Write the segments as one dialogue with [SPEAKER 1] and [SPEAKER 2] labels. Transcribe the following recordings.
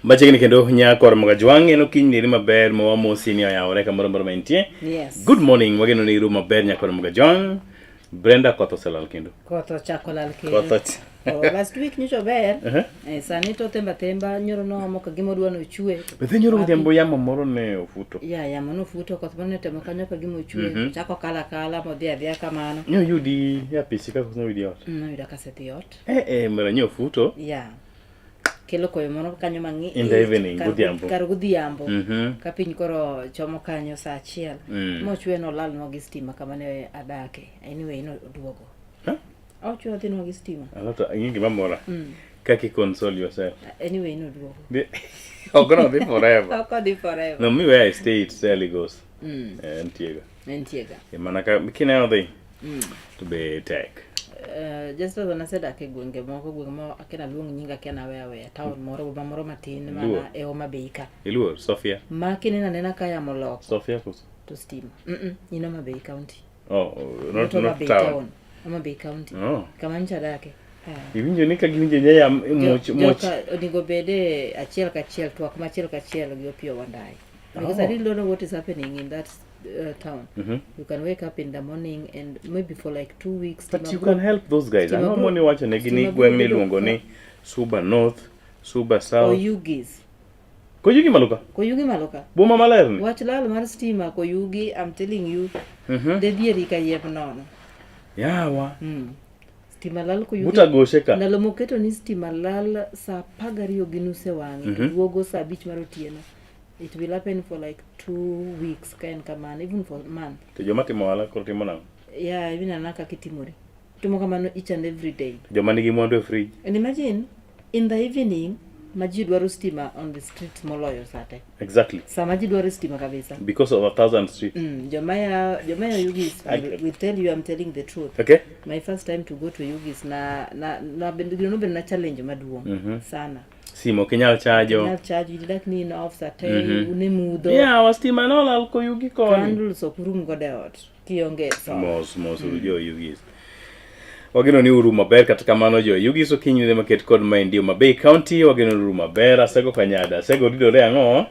[SPEAKER 1] Machiegni kendo nyakor Mgajwang' en okinyi neri maber ma wamosi ni oyawore kamoro amora ma intie.
[SPEAKER 2] Yes.
[SPEAKER 1] Good morning, wageno ni iru maber nyakor Mgajwang'. Brenda koth oselal kendo.
[SPEAKER 2] Koth ochako lal kendo.
[SPEAKER 1] Koth och-
[SPEAKER 2] Oh, last week nyocha ober.
[SPEAKER 1] Uh-huh.
[SPEAKER 2] Eh, sani to themba themba nyoro noomo ka gima odwa nochwe.
[SPEAKER 1] Be nyoro odhiambo yamo moro ne ofuto.
[SPEAKER 2] Ya yamo nofuto koth moro ne temo kanyo ka gima ochwe.
[SPEAKER 1] Mhm.
[SPEAKER 2] Chako kala kala modhi adhiya kamano.
[SPEAKER 1] Ne oyudi e apisi kaka noyudi e ot.
[SPEAKER 2] Noyuda kasedhi ot.
[SPEAKER 1] Eh eh mara nyo ofuto.
[SPEAKER 2] Ya. Kelo koyo moro kanyo mang'ich.
[SPEAKER 1] In the evening,
[SPEAKER 2] kar-
[SPEAKER 1] godhiambo.
[SPEAKER 2] Kar godhiambo.
[SPEAKER 1] Mhm.
[SPEAKER 2] Ka piny koro chomo kanyo saa achiel.
[SPEAKER 1] Mm.
[SPEAKER 2] Mochwe nolalnwa gi stima kama ne adake. Anyway, noduogo.
[SPEAKER 1] Huh?
[SPEAKER 2] Ochwe odhinwa gi stima.
[SPEAKER 1] Alot ing'e gima mora.
[SPEAKER 2] Mm.
[SPEAKER 1] Kaka i console yourself.
[SPEAKER 2] Anyway, noduogo.
[SPEAKER 1] Ok nodhi forever.
[SPEAKER 2] Ok odhi forever.
[SPEAKER 1] No, me where I stay it rarely goes.
[SPEAKER 2] Mm.
[SPEAKER 1] Eh, ntiega.
[SPEAKER 2] Nentiega.
[SPEAKER 1] E mana ka kineno dhi
[SPEAKER 2] Mm.
[SPEAKER 1] to be tek.
[SPEAKER 2] Just as nasedak e gwenge moko, gweng' mo akia naluong nying akia nawe aweya, town moro, boma moro matin
[SPEAKER 1] Luo.
[SPEAKER 2] mana e Homa Bay ka.
[SPEAKER 1] Iluor Sofia.
[SPEAKER 2] Ma kineno anena ka yamo oloko
[SPEAKER 1] Sofia koso?
[SPEAKER 2] to stima. Mm in Homa Bay County.
[SPEAKER 1] Oh,
[SPEAKER 2] Not
[SPEAKER 1] not,
[SPEAKER 2] Homa
[SPEAKER 1] not
[SPEAKER 2] Bay
[SPEAKER 1] town.
[SPEAKER 2] town. Homa Bay County.
[SPEAKER 1] Oh.
[SPEAKER 2] Kama nyocha adake. Ah.
[SPEAKER 1] Iwinjo ni ka giwinjo nyaya much much.
[SPEAKER 2] Joka onego bede achiel kachiel, twak machiel kachiel gi Opiyo Wandayi. Because
[SPEAKER 1] Oh.
[SPEAKER 2] I really don't know what is happening in that town.
[SPEAKER 1] Mhm.
[SPEAKER 2] You can wake up in the morning and maybe for like 2 weeks.
[SPEAKER 1] But
[SPEAKER 2] stima
[SPEAKER 1] you
[SPEAKER 2] bro-
[SPEAKER 1] can help those guys.
[SPEAKER 2] stima
[SPEAKER 1] Ang'o
[SPEAKER 2] bro-
[SPEAKER 1] moni wacho negi ni
[SPEAKER 2] stima bro
[SPEAKER 1] gweng'
[SPEAKER 2] bedo
[SPEAKER 1] miluongo ni Suba North, Suba South.
[SPEAKER 2] Oyugis.
[SPEAKER 1] Koyugi malo ka.
[SPEAKER 2] Koyugi malo ka.
[SPEAKER 1] Boma maler ni.
[SPEAKER 2] Wach lal mar stima Koyugi, I'm telling you,
[SPEAKER 1] Mhm.
[SPEAKER 2] de dhieri kayiem nono.
[SPEAKER 1] Yawa.
[SPEAKER 2] Stima lal Koyugi.
[SPEAKER 1] Buta goshe ka.
[SPEAKER 2] Ndalo moketo ni stima lal saa 12:30 e wang'e to duogo saa 5 mar otieno. It will happen for like 2 weeks ka en kamano, even for a month.
[SPEAKER 1] To joma timo ohala koro timo nang'o?
[SPEAKER 2] Yeah, even anena kaka itimore. Timo kamano each and every day.
[SPEAKER 1] Joma nigi mwandu e fridge.
[SPEAKER 2] And imagine, in the evening, ma ji dwaro stima on the streets moloyo sate.
[SPEAKER 1] Exactly.
[SPEAKER 2] Sama ji dwaro stima kabisa.
[SPEAKER 1] Because of a thousand streets.
[SPEAKER 2] Joma ya Oyugis will tell you I'm telling the truth.
[SPEAKER 1] Okay?
[SPEAKER 2] My first time to go to Oyugis na gino nobedo na challenge maduong' sana.
[SPEAKER 1] Simu ok inyal chajo.
[SPEAKER 2] Nyal charge idak ni in off sate une mudho.
[SPEAKER 1] Yawa stima nolal Koyugi koni.
[SPEAKER 2] Candles ok rum godo e ot kionge sola.
[SPEAKER 1] Mos mos uru jo Oyugis. Wageno ni uru maber kata kamano jo Oyugis okinyi ne maket kod maendi Homa Bay County wageno ni uru maber asego kanyada asego ridore ang'o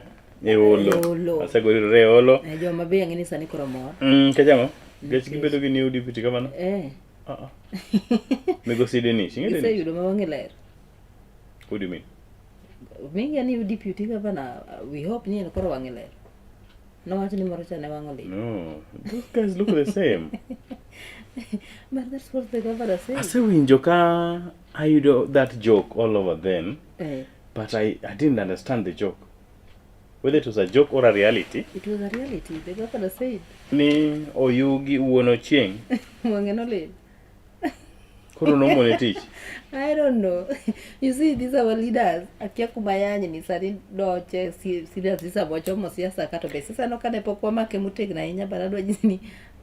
[SPEAKER 1] e olo
[SPEAKER 2] E olo.
[SPEAKER 1] asego ridore e olo
[SPEAKER 2] Eh, jo Homa Bay ang'e ni sani koro mor.
[SPEAKER 1] Kachang'o nikech gibedo gi new deputy kamano
[SPEAKER 2] Eh,
[SPEAKER 1] Ah, ah. Migosi Denish ing'e Denish
[SPEAKER 2] giseyudo ma wang'e ler.
[SPEAKER 1] What do you mean?
[SPEAKER 2] Mingi ni deputy governor, we hope ni en koro wang'e ler. Nowacho ni moro cha ne wang'o lit.
[SPEAKER 1] No, those guys look the same.
[SPEAKER 2] But that's what the governor said.
[SPEAKER 1] Asewinjo ka ayudo that joke all over then,
[SPEAKER 2] Eh,
[SPEAKER 1] but I didn't understand the joke. Whether it was a joke or a reality,
[SPEAKER 2] it was a reality. The governor said.
[SPEAKER 1] ni Oyugi wuon Ochieng'
[SPEAKER 2] Wang'e nolil.
[SPEAKER 1] koro nomone tich.
[SPEAKER 2] I don't know. You see, these are our leaders. Akia kuma yany ni sani doche serious sama wachomo siasa ka to be siasa no kane pok wamake motegno ahinya but adwa nyisi ni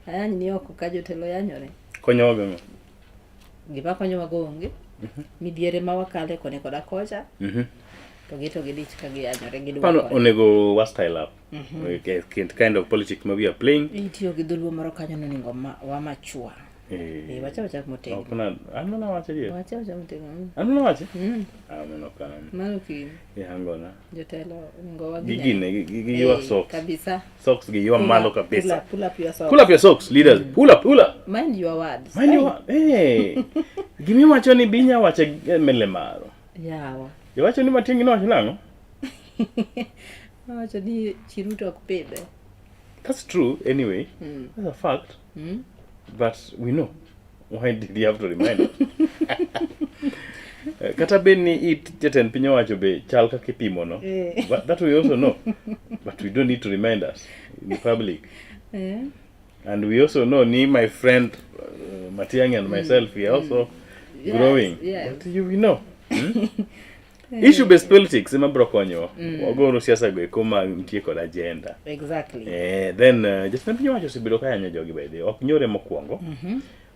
[SPEAKER 2] ayany ni oko ka jotelo yanyore.
[SPEAKER 1] Konyowa gang'o?
[SPEAKER 2] Gima konyowa go onge. Midhiere ma wakale koni koda kocha to gi to gidich ka giyanyore gidwa
[SPEAKER 1] Pano
[SPEAKER 2] koni.
[SPEAKER 1] onego wa style up. Okay, kind of politics ma we are playing.
[SPEAKER 2] Itiyo gi dholuo moro kanyo nonego wamachua.
[SPEAKER 1] Eh,
[SPEAKER 2] Eh, wacha wachak motegno.
[SPEAKER 1] ok na an mana wacho adier.
[SPEAKER 2] Wacha wachak motegno.
[SPEAKER 1] An mana wache?
[SPEAKER 2] Mm.
[SPEAKER 1] Ah, mano kan.
[SPEAKER 2] Mano kin
[SPEAKER 1] Ihangona.
[SPEAKER 2] jotelo onego wagi
[SPEAKER 1] Gi gine gi ywa
[SPEAKER 2] Eh,
[SPEAKER 1] socks.
[SPEAKER 2] kabisa.
[SPEAKER 1] Socks gi ywa malo kabisa.
[SPEAKER 2] Pull up your socks.
[SPEAKER 1] Pull up your socks, leaders. Pull up, pull up.
[SPEAKER 2] Mind your words.
[SPEAKER 1] Mind your hey. Gimiwacho ni binya wache e mele maro.
[SPEAKER 2] Yawa.
[SPEAKER 1] Iwacho ni Matiang'i nowacho nang'o?
[SPEAKER 2] Wacho ni chiruto ok pidhe.
[SPEAKER 1] That's true anyway. That's a fact. But we know. Why did you have to remind us? Kata bed ni it jatend piny owacho be chal kaka ipimo no.
[SPEAKER 2] Eh.
[SPEAKER 1] But that we also know. But we don't need to remind us in the public.
[SPEAKER 2] Eh?
[SPEAKER 1] And we also know ni my friend Matiang'i and myself we are also
[SPEAKER 2] Yes,
[SPEAKER 1] growing.
[SPEAKER 2] yes.
[SPEAKER 1] But you we know. Hmm? Issue based politics ema bro konyowa. Wagoro siasa go eko ma nitie kod agenda.
[SPEAKER 2] Exactly.
[SPEAKER 1] Eh, then jatend piny owacho osebedo ka yanyo jogi by the way. Ok nyore mokwongo.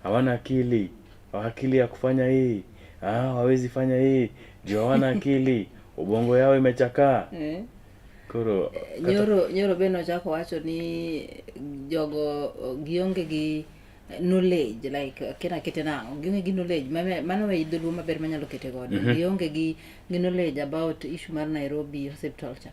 [SPEAKER 1] Hawana akili. Akili ya kufanya hii. Ah, hawawezi fanya hii. Ndio hawana akili. Ubongo yao imechakaa.
[SPEAKER 2] Eh.
[SPEAKER 1] Koro
[SPEAKER 2] Nyoro be nochako wacho ni jogo gionge gi Knowledge like kena kete nang'o gionge gi knowledge mano e dholuo maber manyalo kete godo. Gionge gi knowledge about issue mar Nairobi hospital cha.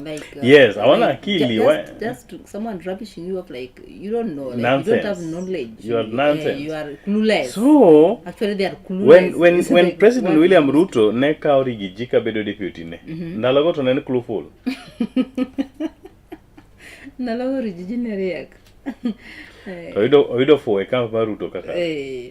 [SPEAKER 2] Like
[SPEAKER 1] Yes, hawana
[SPEAKER 2] like,
[SPEAKER 1] akili,
[SPEAKER 2] just someone rubbishing you up like you don't know, like, you don't
[SPEAKER 1] Nonsense.
[SPEAKER 2] Have knowledge.
[SPEAKER 1] You are nonsense.
[SPEAKER 2] You are clueless.
[SPEAKER 1] So
[SPEAKER 2] actually they are clueless.
[SPEAKER 1] when
[SPEAKER 2] It's
[SPEAKER 1] when
[SPEAKER 2] like,
[SPEAKER 1] President
[SPEAKER 2] what
[SPEAKER 1] William
[SPEAKER 2] is-
[SPEAKER 1] Ruto ne kawo Riggy G kabedo deputy ne, ndalogo to ne en clueful.
[SPEAKER 2] Ndalogo Riggy G ne riek.
[SPEAKER 1] To oyudo fuwo e camp mar Ruto kaka.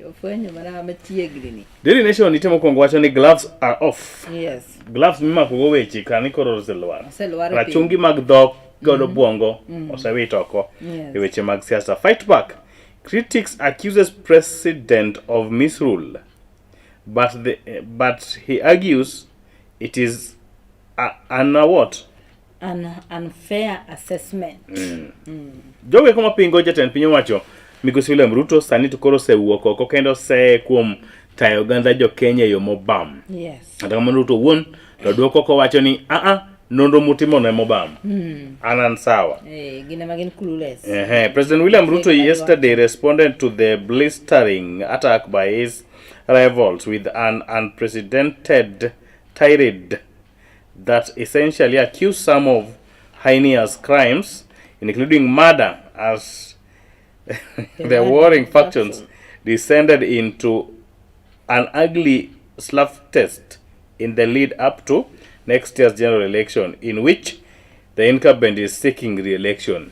[SPEAKER 2] Ofwenyo mana machiegni ni.
[SPEAKER 1] Daily Nation nitie mokwongo wacho ni gloves are off.
[SPEAKER 2] Yes.
[SPEAKER 1] Gloves mimako go weche kani koro oselwar.
[SPEAKER 2] Oselwar e piny.
[SPEAKER 1] Rachungi mag dhok godo bwongo osewit oko e weche mag siasa. Fight back. Critics accuses president of misrule, but he argues it is an what?
[SPEAKER 2] An unfair assessment.
[SPEAKER 1] Jogo eko mapingo jatend piny owacho Migosi William Ruto sani to koro osewuok oko kendo oseye kuom tayo oganda jo Kenya e yo mobam. Kata kamano Ruto owuon to duoko kowacho ni aa nonro mutimono ema obam. An sawa.
[SPEAKER 2] Gin ema gin clueless.
[SPEAKER 1] President William Ruto
[SPEAKER 2] Fake
[SPEAKER 1] yesterday responded to the blistering attack by his rivals with an unprecedented tirade that essentially accused some of heinous crimes, including murder, as the warring factions descended into an ugly slap test in the lead up to next year's general election, in which the incumbent is seeking re-election.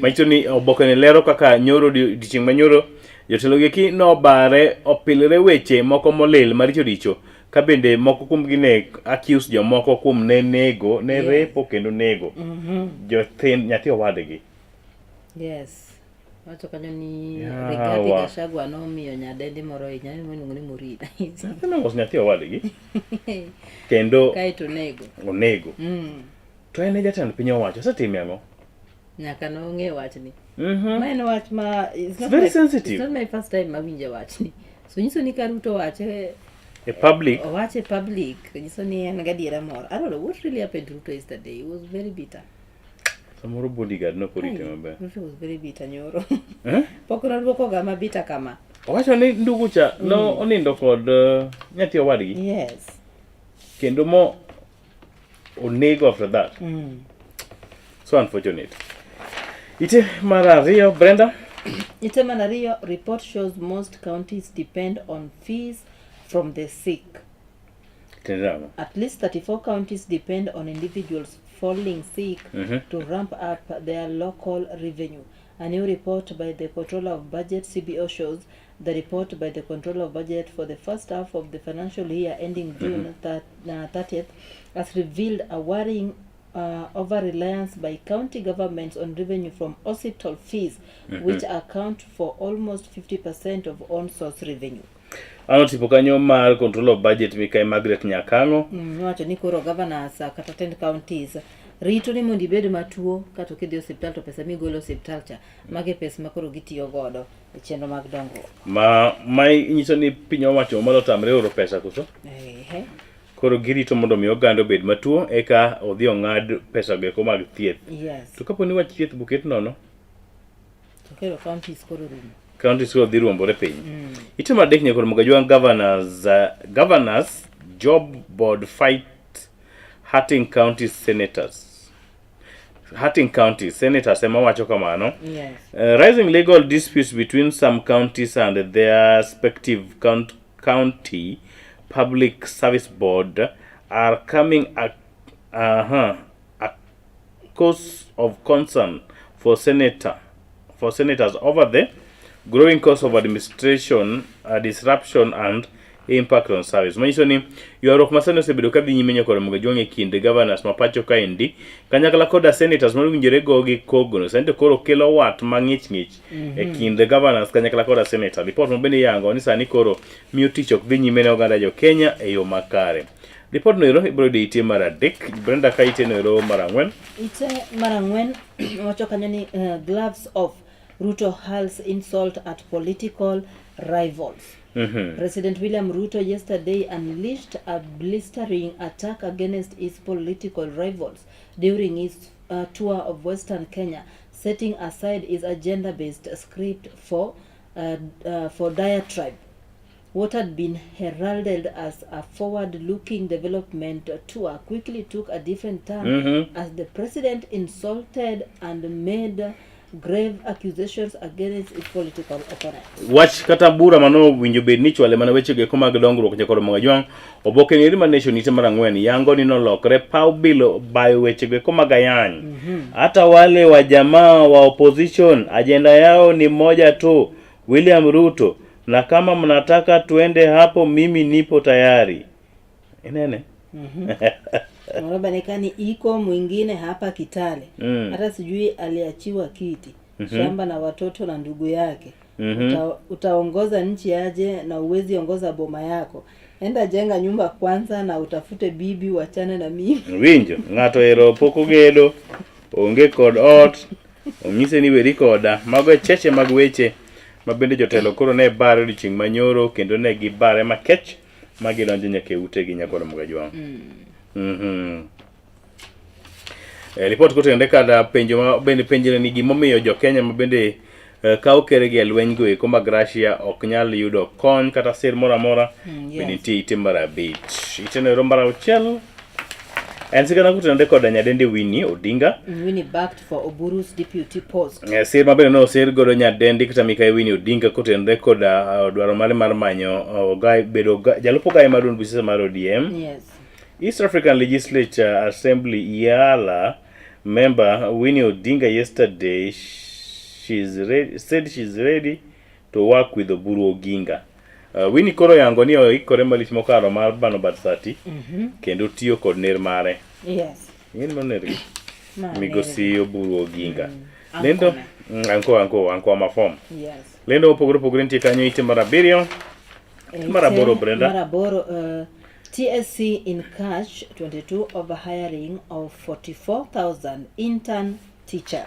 [SPEAKER 1] Manyiso ni oboke ni lero kaka nyoro odiochieng' manyoro jotelo gi nobare opilre weche moko molil maricho richo ka bende moko kuomgi ne accuse jomoko kuom ne nego ne repo kendo nego jothin nyathi owadgi.
[SPEAKER 2] Yes. Wacho kanyo ni
[SPEAKER 1] Yawa.
[SPEAKER 2] Rigathi Gachagua nomiyo nyadendi moro ich, nyadendi miluongo ni Maureen.
[SPEAKER 1] Nyathino mos nyathi owadgi kendo
[SPEAKER 2] Kaeto onego.
[SPEAKER 1] Onego. To en e jatend piny owacho osetime ang'o?
[SPEAKER 2] Nyaka nong'e wachni. Ma en wach ma it's not
[SPEAKER 1] Very sensitive.
[SPEAKER 2] It's not my first time mawinjo wachni. So nyiso ni ka Ruto wache
[SPEAKER 1] E public.
[SPEAKER 2] Owache public, nyiso ni en gadiera moro. I don't know what really happened to Ruto yesterday. He was very bitter.
[SPEAKER 1] Samoro bodyguard nokorite
[SPEAKER 2] Ai,
[SPEAKER 1] maber.
[SPEAKER 2] Ruto was very bitter nyoro.
[SPEAKER 1] Eh?
[SPEAKER 2] Pok nodwoko ga mabitter kama.
[SPEAKER 1] Owacho ni ndugu cha no onindo kod nyathi owadgi kendo mo onego after that. So unfortunate. Ite mar ariyo, Brenda.
[SPEAKER 2] Ite mar ariyo, report shows most counties depend on fees from the sick.
[SPEAKER 1] Tiende nang'o?
[SPEAKER 2] At least 34 counties depend on individuals falling sick to ramp up their local revenue. A new report by the Controller of Budget CBO shows the report by the Controller of Budget for the first half of the financial year ending June 30th has revealed a worrying over reliance by county governments on revenue from hospital fees, which account for almost 50% of on-source revenue.
[SPEAKER 1] Ano tipo kanyo mar control of budget mikai Margaret Nyakang'o.
[SPEAKER 2] Nowacho ni koro governors kata 10 counties rito ni mondo ibed matuo kato kidhi e osiptal to pesa migolo e osiptal cha mage pesa ma koro gitiyo godo e chenro mag dongruok.
[SPEAKER 1] Ma nyiso ni piny owacho malo tamre oro pesa koso?
[SPEAKER 2] Ehe.
[SPEAKER 1] Koro girito mondo mi oganda obed matuo eka odhi ong'ad pesa go eko mag thieth. To kapo ni wach thieth buket nono,
[SPEAKER 2] To koro counties koro rumo.
[SPEAKER 1] Counties koro dhi ruombore piny. Ite mar adek nyakoro Mugajwang' governors job board fight hurting county senators. Hurting county senators ema wacho kamano. Rising legal disputes between some counties and their respective county public service board are coming a cause of concern for senators over the growing cost of administration, disruption and impact on service. Manyiso ni ywaruok ma sani osebedo ka dhi nyime nyakoro Mugajwang' e kind governors ma pacho kaendi kanyakla koda senators mowinjore go gi kogno sani to koro kelo wat mang'ich ng'ich e kind governors kanyakla koda senator. Report ma bende iyango ni sani koro miyo tich ok dhi nyime ne oganda jo Kenya e yo makare. Report no ero ibiro yudo e ite mar adek. Brenda ka ite no ero mar ang'wen.
[SPEAKER 2] Ite mar ang'wen wacho kanyo ni gloves off. Ruto hurls insult at political rivals. President William Ruto yesterday unleashed a blistering attack against his political rivals during his tour of Western Kenya, setting aside his agenda-based script for for diatribe. What had been heralded as a forward-looking development tour quickly took a different turn as the president insulted and made grave accusations against his political opponents.
[SPEAKER 1] Wach kata bura mano winjo bed ni chwale mana weche go mag dongruok nyakoro mga jwang' oboke ni ma Nation ite mar ang'wen yango ni nolokre paw bilo bayo weche go mag ayany. Hata wale wa jamaa wa opposition ajenda yao ni moja tu, William Ruto, na kama mnataka tuende hapo mimi nipo tayari. Inene?
[SPEAKER 2] Moro iko mwingine hapa Kitale hata sijui aliachiwa kiti shamba na watoto na ndugu yake. Utaongoza nchi aje na uwezi ongoza boma yako? Enda jenga nyumba kwanza na utafute bibi, wachane na mimi.
[SPEAKER 1] Winjo, ng'ato ero pok ogedo, onge kod ot, onyise ni weri koda. Mago e cheche mag weche ma bende jotelo koro ne bare odiochieng' manyoro kendo ne gibare makech ma gidonjo nyaka e utegi nyakoro Mgajwang'. Ripot kotenore kada penjo ma bende penjre ni gimomiyo jo Kenya ma bende kawo keregi e lweny go eko mag Russia ok nyal yudo kony kata sir moro amora. Bende nitie ite mar abich. Ite no ero mar auchiel en sigana kotenore koda nyadendi Winnie Odinga.
[SPEAKER 2] Winnie backed for Oburu's deputy post.
[SPEAKER 1] Sir ma bende ne osir godo nyadendi kata mikai Winnie Odinga kotenore koda dwaro mare mar manyo ogai bedo jalup ogai mar duond buche mar ODM. East African Legislature Assembly EALA member Winnie Odinga yesterday said she's ready to work with Oburu Oginga. Winnie koro yango ni oikore malich mokalo mar bano bat sati kendo tiyo kod ner mare. Ing'eni mano nergi?
[SPEAKER 2] Ma
[SPEAKER 1] Migosi Oburu Oginga.
[SPEAKER 2] Lendo
[SPEAKER 1] anko anko anko ama form. Lendo mopogore opogore nitie kanyo ite mar abiriyo. Mar aboro, Brenda.
[SPEAKER 2] Mar aboro, TSC in cash 22 over hiring of 44,000 intern teachers.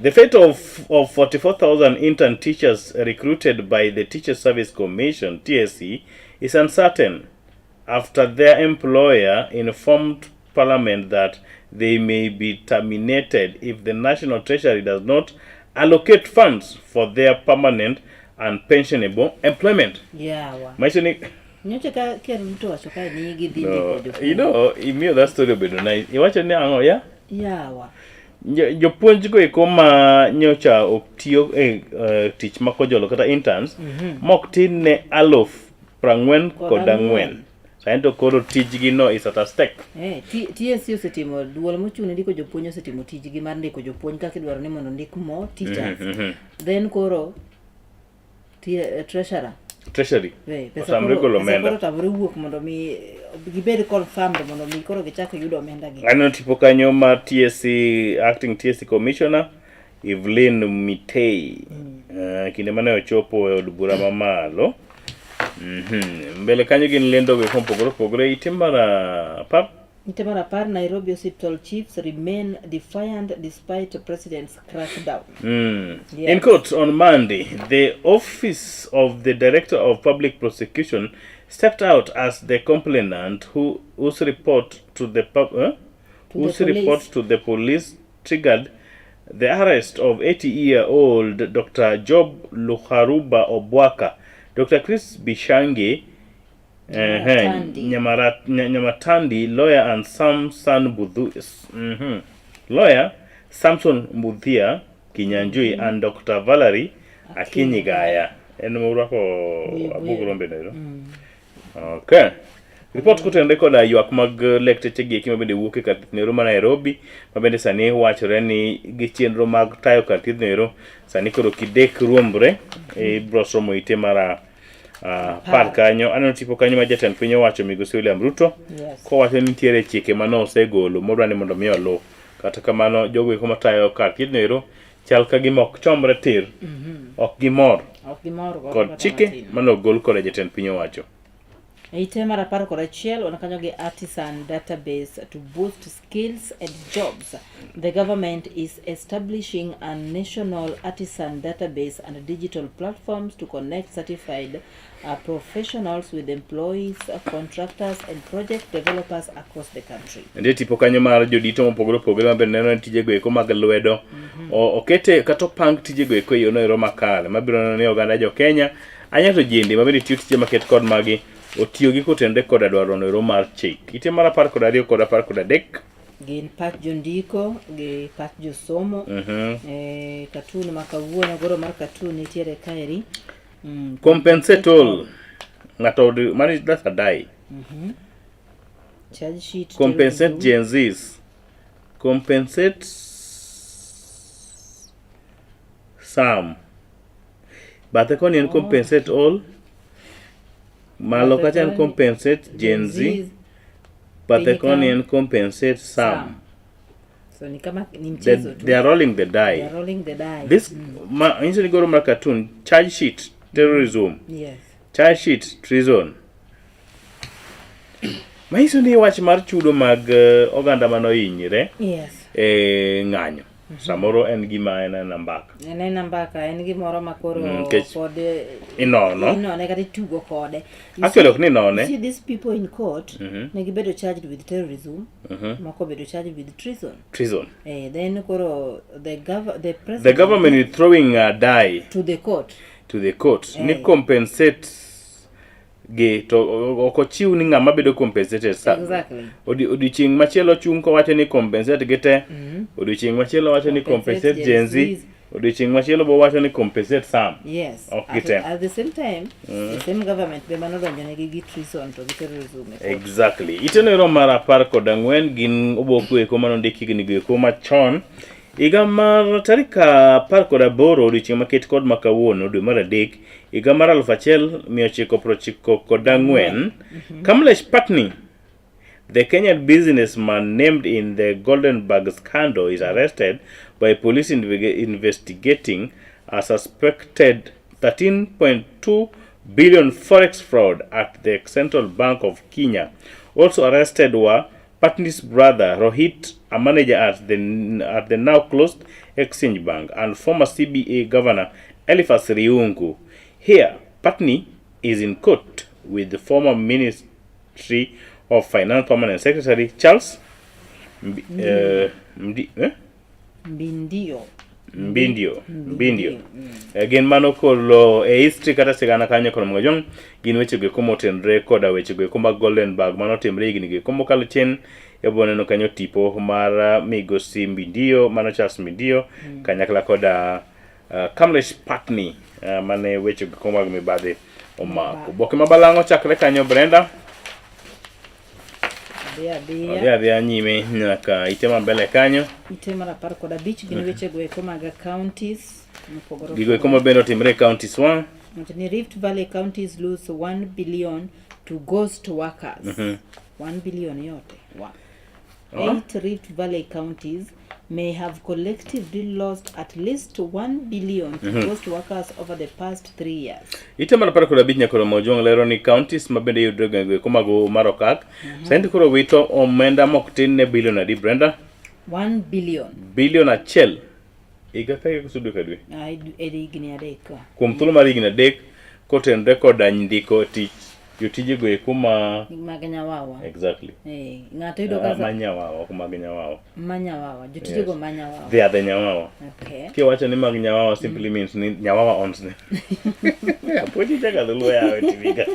[SPEAKER 1] The fate of 44,000 intern teachers recruited by the Teacher Service Commission, TSC, is uncertain after their employer informed Parliament that they may be terminated if the National Treasury does not allocate funds for their permanent and pensionable employment.
[SPEAKER 2] Yawa.
[SPEAKER 1] Maisha ni
[SPEAKER 2] Nyocha ka Ker Ruto wacho kae ni gidhi
[SPEAKER 1] no,
[SPEAKER 2] ndiko jopuonj.
[SPEAKER 1] Imiyo that story obedo nice. Iwacho ni ang'o ya?
[SPEAKER 2] Yawa.
[SPEAKER 1] Jopuonj go eko ma nyocha ok tiyo e tich ma kojolo kata interns mok tin ne aluf prang'wen kod ang'wen. Sani to koro tijgi no is at a stake.
[SPEAKER 2] TSC osetimo duol mochung' ne ndiko jopuonj osetimo tijgi mar ndiko jopuonj kaka idwaro ni mondo ndik more teachers. Then koro treasurer
[SPEAKER 1] Treasury.
[SPEAKER 2] Pesa
[SPEAKER 1] Otamre
[SPEAKER 2] koro
[SPEAKER 1] golo
[SPEAKER 2] pesa
[SPEAKER 1] omenda.
[SPEAKER 2] koro otamre wuok mondo mi gibed confirmed mondo mi koro gichak yudo omenda gi.
[SPEAKER 1] Aneno tipo kanyo mar TSC acting TSC commissioner Evelyn Mitei. Kinde mane ochopo e od bura mamalo. Mbele kanyo gin lendo go mopogore opogore. Ite mar apar.
[SPEAKER 2] Ite mar apar, Nairobi Hospital chiefs remain defiant despite president's crackdown.
[SPEAKER 1] In court on Monday, the office of the Director of Public Prosecution stepped out as the complainant whose report to the
[SPEAKER 2] To the
[SPEAKER 1] whose
[SPEAKER 2] police.
[SPEAKER 1] report to the police triggered the arrest of 80-year-old Dr. Job Luharuba Obwaka, Dr. Chris Bishangi,
[SPEAKER 2] Nyamatandi.
[SPEAKER 1] Nyamatandi, lawyer and Samson Budhu, Lawyer Samson Mbuthia Kinyanjui and Dr. Valerie Akinyi Gaya. En morwako
[SPEAKER 2] Buibui.
[SPEAKER 1] abuog rombe no ero. Okay. Ripot kotenore koda ywak mag lakteche gi eki ma bende wuok e kar thieth noero ma Nairobi ma bende sani wachore ni gi chenro mag tayo kar thieth noero sani koro kidek ruombre ibro somo ite mar apar kanyo. Aneno tipo kanyo ma jatend piny owacho migosi William Ruto kowacho ni nitiere chike mane osegolo modwa ni mondo mi oluw. Kata kamano jogo eko matayo kar thieth noero chal ka gima ok chomre tir, ok gimor
[SPEAKER 2] Ok gimor godo
[SPEAKER 1] kod
[SPEAKER 2] kata
[SPEAKER 1] chike
[SPEAKER 2] matin.
[SPEAKER 1] mane ogol koda jatend piny owacho.
[SPEAKER 2] Ite mar 11 wan kanyo gi artisan database to boost skills and jobs. The government is establishing a national artisan database and digital platforms to connect certified professionals with employees, contractors and project developers across the country.
[SPEAKER 1] Nitie tipo kanyo mar jodito mopogore opogore ma bende neno ni tijego eko mag lwedo okete kata opang tijego eko e yono ero makare mabiro neno ni oganda jo Kenya anya to jende ma bende tiyo tije maket kod magi otiyo gi kotenre koda dwaro ero mar chik. Ite mar 12 kod 13.
[SPEAKER 2] Gin pach jondiko gi pach josomo. Katun ma kawuono, goro mar katun nitiere kaeri.
[SPEAKER 1] Compensate all. Ng'ato mani that's a die.
[SPEAKER 2] Charge sheet.
[SPEAKER 1] Compensate Gen Zs. Compensate some. Bathe koni en compensate all. Malo kacha en compensate Gen Z. Bathe koni en compensate some.
[SPEAKER 2] So ni kama ni mchezo tu.
[SPEAKER 1] They are rolling the die.
[SPEAKER 2] They are rolling the die.
[SPEAKER 1] This ma inso ni goro mar cartoon charge sheet terrorism.
[SPEAKER 2] Yes.
[SPEAKER 1] Charge sheet treason. Manyiso ni wach mar chudo mag oganda manohinyre
[SPEAKER 2] Yes.
[SPEAKER 1] e ng'anyo samoro en gima en ena mbaka.
[SPEAKER 2] En ena mbaka, en gimoro ma koro pod
[SPEAKER 1] inono.
[SPEAKER 2] Inone kata itugo kode.
[SPEAKER 1] Actually ok ni inone.
[SPEAKER 2] You see these people in court ne gibedo charged with terrorism, moko obedo charged with treason.
[SPEAKER 1] Treason.
[SPEAKER 2] Then koro the president
[SPEAKER 1] The government is throwing a die
[SPEAKER 2] to the court.
[SPEAKER 1] To the court. Ni compensate gi to ok ochiw ni ng'ama bedo compensated sa.
[SPEAKER 2] Exactly.
[SPEAKER 1] Odiochieng' machielo chung' kowacho ni compensate gi te. Odiochieng' machielo wacho ni compensate Gen Z. Odiochieng' machielo bo wacho ni compensate some.
[SPEAKER 2] Yes.
[SPEAKER 1] Ok gi te.
[SPEAKER 2] At the same time, the same government be mano donjonegi gi treason to gi terrorism e court.
[SPEAKER 1] Exactly. Iteno ero mar 14 gin oboke eko manondik higni go eko machon. Higa mar tarik 18 odiochieng' maket kod ma kawuono dwe mar 3 higa mar 1994, Kamlesh Patni, the Kenyan businessman named in the Goldenberg scandal, is arrested by police investigating a suspected 13.2 billion forex fraud at the Central Bank of Kenya. Also arrested were Patni's brother Rohit, a manager at the now closed Exchange Bank, and former CBA governor Eliphas Riungu. Here, Patni is in court with the former Ministry of Finance Permanent Secretary Charles
[SPEAKER 2] Mbindio.
[SPEAKER 1] Mbindio. Gin mano kolo e history kata sigana kanyo kono mgajong gin weche go eko motenre koda weche go eko mag Goldenberg mano timre higni go eko mokalo chien. Ebo neno kanyo tipo mar migosi Mbindio mano Charles Mbindio kanyakla koda Kamlesh Patni mane weche go eko mag mibadhi omako. Oboke ma balang'o chakre kanyo Brenda.
[SPEAKER 2] Adhi
[SPEAKER 1] adhiya nyime nyaka ite ma mbele kanyo.
[SPEAKER 2] Ite mar 15 gin weche go eko mag counties mopogore.
[SPEAKER 1] Gigo eko ma bende otimre e counties wa.
[SPEAKER 2] Wacho ni Rift Valley counties lose 1 billion to ghost workers. 1 billion yote. Wow. 8 Rift Valley counties may have collectively lost at least 1 billion to ghost workers over the past 3 years.
[SPEAKER 1] Ite mar 15 nyakoro Mojwang' lero ni counties ma bende yudore gwenge go mag mar Okak. Sani koro wito omenda mok tin ne bilion adi Brenda?
[SPEAKER 2] 1 billion.
[SPEAKER 1] Bilion achiel. Higa ka higa koso dwe ka dwe?
[SPEAKER 2] E higni 3.
[SPEAKER 1] Kuom thuolo mar higni 3 kotenore koda ndiko tich jotije go eko ma
[SPEAKER 2] mag Nyawawa.
[SPEAKER 1] Exactly.
[SPEAKER 2] Ng'ato yudo kaka
[SPEAKER 1] ma Nyawawa, ok mag Nyawawa.
[SPEAKER 2] Ma Nyawawa, jotije go ma Nyawawa.
[SPEAKER 1] They are the Nyawawa.
[SPEAKER 2] Okay.
[SPEAKER 1] Kiwacho ni mag Nyawawa simply means ni Nyawawa owns them. Apuonji chaka dholuo yawe TV ka.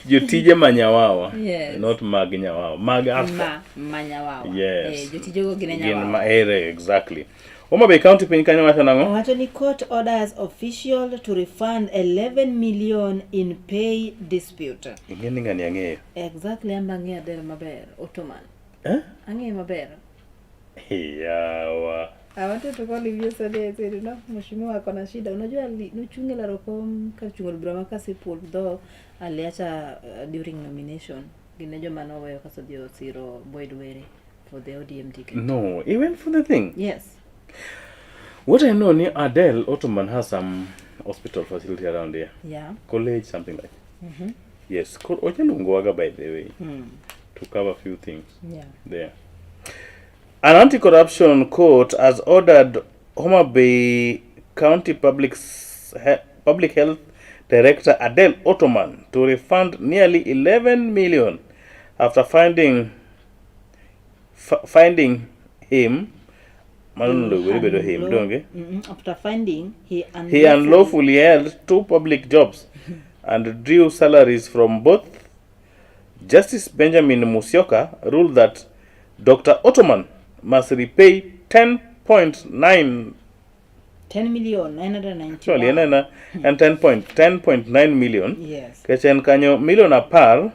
[SPEAKER 1] Jotije ma Nyawawa.
[SPEAKER 2] Yes.
[SPEAKER 1] Not mag Nyawawa. Mag Africa.
[SPEAKER 2] Ma Nyawawa.
[SPEAKER 1] Yes.
[SPEAKER 2] Jotije go gin e
[SPEAKER 1] Gin
[SPEAKER 2] Nyawawa.
[SPEAKER 1] ma ere exactly. Homa Bay County piny kanyo wacho nang'o?
[SPEAKER 2] Owacho ni court orders official to refund 11 million in pay dispute.
[SPEAKER 1] Ing'e ni ng'ani ang'eyo.
[SPEAKER 2] Exactly, amba ang'eyo Adel maber, Ottoman.
[SPEAKER 1] Eh?
[SPEAKER 2] Ang'eyo maber.
[SPEAKER 1] Yawa.
[SPEAKER 2] I wanted to call him yesterday. I said, no, mheshimiwa ako na shida. Unajua nuchunge la rokom ka chungo bura ma Kasipul though aliacha during nomination. Gine joma noweyo kaso dhi osiro Boyd Were for the ODM ticket.
[SPEAKER 1] No, he went for the thing.
[SPEAKER 2] Yes.
[SPEAKER 1] What I know ni Adel Ottoman has some hospital facility around here.
[SPEAKER 2] Yeah.
[SPEAKER 1] College, something like. Yes, koro ochaluongowaga by the way to cover few things there. An anti-corruption court has ordered Homa Bay County Public Health Director Adele Ottoman to refund nearly 11 million after finding him mano nonego bedo him donge.
[SPEAKER 2] After finding he
[SPEAKER 1] He unlawfully held two public jobs and drew salaries from both. Justice Benjamin Musyoka ruled that Dr. Ottoman must repay 10.9
[SPEAKER 2] 10 million 991
[SPEAKER 1] actually en ena en 10.9 million. Nikech en kanyo milion 10,991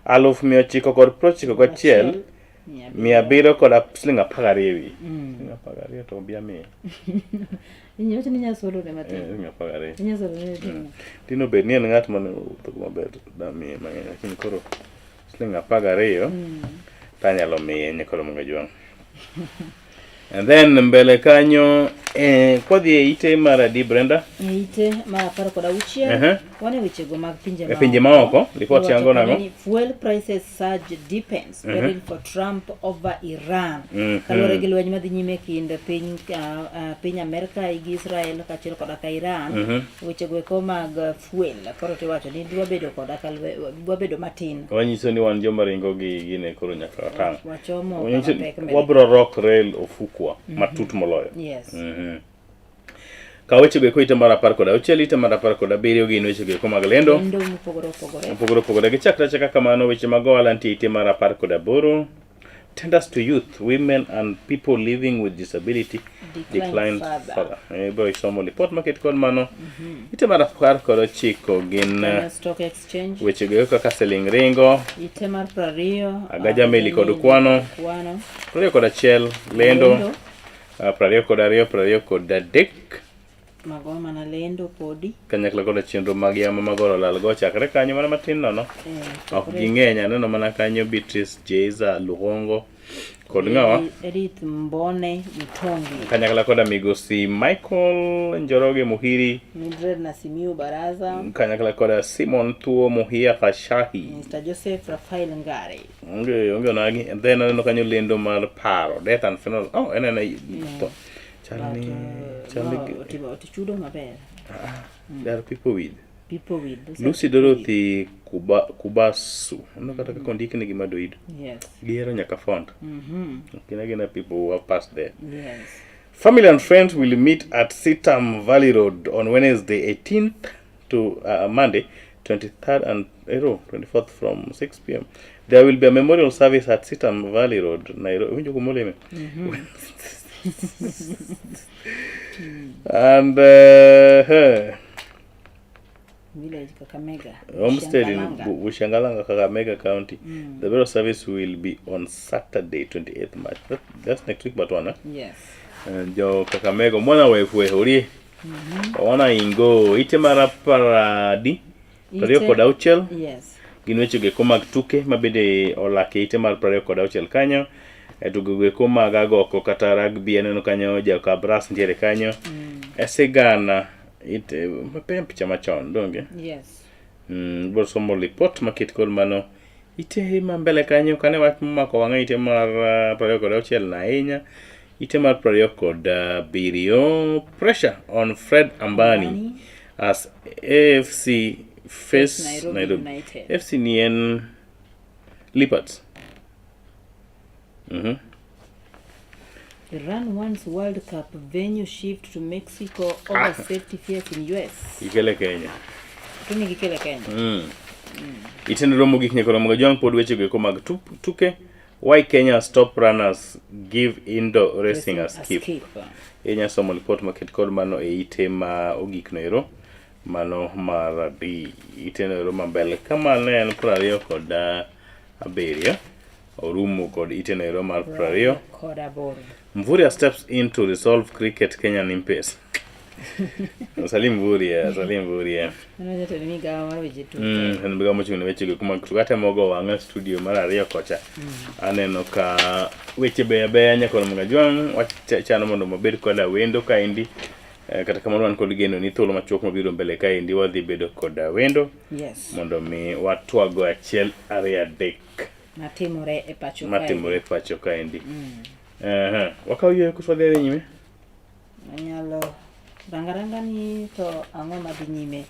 [SPEAKER 1] 700 kod siling 12 ewi. Siling 12 to obi amiye.
[SPEAKER 2] Inyalo ni inyalo solo ne matin.
[SPEAKER 1] Siling 12.
[SPEAKER 2] Inyalo solo ne matin.
[SPEAKER 1] Tino bed ni en ng'at mane owuotho maber damiye mang'eny, lakini koro siling 12 tanyalo miye nyakoro Mungu Jwang'. And then mbele kanyo kwadhi e ite mar adi, Brenda?
[SPEAKER 2] E ite mar 16. Wan e wechego mag pinje
[SPEAKER 1] E pinje maoko, ripot
[SPEAKER 2] Iwacho
[SPEAKER 1] yango
[SPEAKER 2] kanyo
[SPEAKER 1] nang'o?
[SPEAKER 2] ni fuel prices surge deepens peril for Trump over Iran. Kaluwore gi lweny madhi nyime kind piny Amerka gi Israel kaachiel koda ka Iran, wechego eko mag fuel koro tiwacho ni dwa bedo koda ka dwa bedo matin.
[SPEAKER 1] Wanyiso ni wan joma ringo gi gine koro nyaka watang'.
[SPEAKER 2] Wachomo
[SPEAKER 1] Wanyiso
[SPEAKER 2] kama
[SPEAKER 1] ni
[SPEAKER 2] pek mbele.
[SPEAKER 1] Wabro rok rail ofukwa matut moloyo. Ka wechego eko ite mar 16, ite mar 17 gin wechego eko mag lendo.
[SPEAKER 2] Lendo mopogore opogore.
[SPEAKER 1] Mopogore opogore. Gichakre achaka kamano weche mag ohala nitie ite mar 18. Tenders to youth, women and people living with disability
[SPEAKER 2] Decline
[SPEAKER 1] declined
[SPEAKER 2] further.
[SPEAKER 1] further. Ibiro isomo lipot maket kod mano. Ite mar 19 gin
[SPEAKER 2] Kenya Stock Exchange.
[SPEAKER 1] Wechego eko kaka siling ringo,
[SPEAKER 2] Ite mar 20.
[SPEAKER 1] Agaja Meli kod Kwano.
[SPEAKER 2] Kwano.
[SPEAKER 1] 21 lendo,
[SPEAKER 2] Lendo.
[SPEAKER 1] 22, 23.
[SPEAKER 2] Mago mana lendo podi.
[SPEAKER 1] Kanyakla koda chenro mag yamo magoro lal go chakre kanyo mana matin nono. Ok ging'eny, aneno mana kanyo Beatrice Jeiza Lugongo kod ng'awa?
[SPEAKER 2] Edith Mbone Mutongi.
[SPEAKER 1] Kanyakla koda migosi Michael Njoroge Muhiri.
[SPEAKER 2] Mildred Nasimiu Baraza.
[SPEAKER 1] Kanyakla koda Simon Thuo Muhia Kashahi.
[SPEAKER 2] Mr. Joseph Rafael Ngare.
[SPEAKER 1] Onge onagi. And then aneno kanyo lendo mar paro, death and funeral. Oh, en ena tho. Chal ni chal ni
[SPEAKER 2] Otimo otichudo maber.
[SPEAKER 1] There are people with
[SPEAKER 2] People with those are
[SPEAKER 1] Lucy
[SPEAKER 2] people with.
[SPEAKER 1] Dorothy Kubasu. Aneno kata kaka ondikne gi madoido. Gihero nyaka font. Gin agina people who have passed there. Family and friends will meet at Sitam Valley Road on Wednesday 18th to Monday 23rd and 24th from 6 p.m. There will be a memorial service at Sitam Valley Road, Nairobi. Winjo kumoleme? And
[SPEAKER 2] Village Kakamega.
[SPEAKER 1] Homestead in
[SPEAKER 2] Bushiangalanga.
[SPEAKER 1] Bushiangalanga, Kakamega County. The burial service will be on Saturday, 28th March. That's next week, but one. Huh?
[SPEAKER 2] Yes.
[SPEAKER 1] Jo Kakamega, mwana wefwe orie. Wana ingo ite mar paradi 26. Gin weche go mag tuke mabende olak e ite mar 26 kanyo. E tugo goeko mag agoko kata rugby aneno kanyo ja Kabras nitiere kanyo. E sigana ite mapiyo picha machon donge?
[SPEAKER 2] Yes.
[SPEAKER 1] Ibiro somo lipot maket kod mano ite ma mbele kanyo kane wach momako wang'a ite mar 26 na ahinya ite mar 27, pressure on Fred Ambani,
[SPEAKER 2] Ambani.
[SPEAKER 1] As AFC face
[SPEAKER 2] Nairobi
[SPEAKER 1] Nairobi.
[SPEAKER 2] United.
[SPEAKER 1] FC ni en Leopards.
[SPEAKER 2] Iran wants World Cup venue shift to Mexico over safety fears in US.
[SPEAKER 1] Ikele Kenya.
[SPEAKER 2] Tuni gikele Kenya.
[SPEAKER 1] Itenro mogik nyaka romo ga pod weche go eko mag tuke. Why Kenya stop runners give indoor racing a skip.
[SPEAKER 2] Skip.
[SPEAKER 1] Inya somo lipot maket kod mano e ite ma ogik no ero mano mar adi ite no ero ma mbele kama ne en 27 orumo kod ite no ero mar 28. Mvurya steps in to resolve cricket Kenyan impasse. Salim Mvurya, Salim Mvurya.
[SPEAKER 2] Mano jatend migawo mar weche tuke.
[SPEAKER 1] En migawo mochung' ne weche go mag tuke. Atemo go wang'a studio mar ariyo kocha. Aneno ka weche beyo abeya nyaka Ramogi Ajwang'. Wachano mondo wabed koda wendo kaendi. Kata kamano wan kod geno ni thuolo machuok mabiro mbele kaendi wadhi bedo kod wendo
[SPEAKER 2] Yes.
[SPEAKER 1] mondo mi watwago achiel ariyo adek
[SPEAKER 2] Matimore e pacho kae.
[SPEAKER 1] matimore e pacho kaendi. Aha. Wakaw yueyo koso wadhi adhi nyime?
[SPEAKER 2] Anyalo ranga ranga ni to ang'o madhi nyime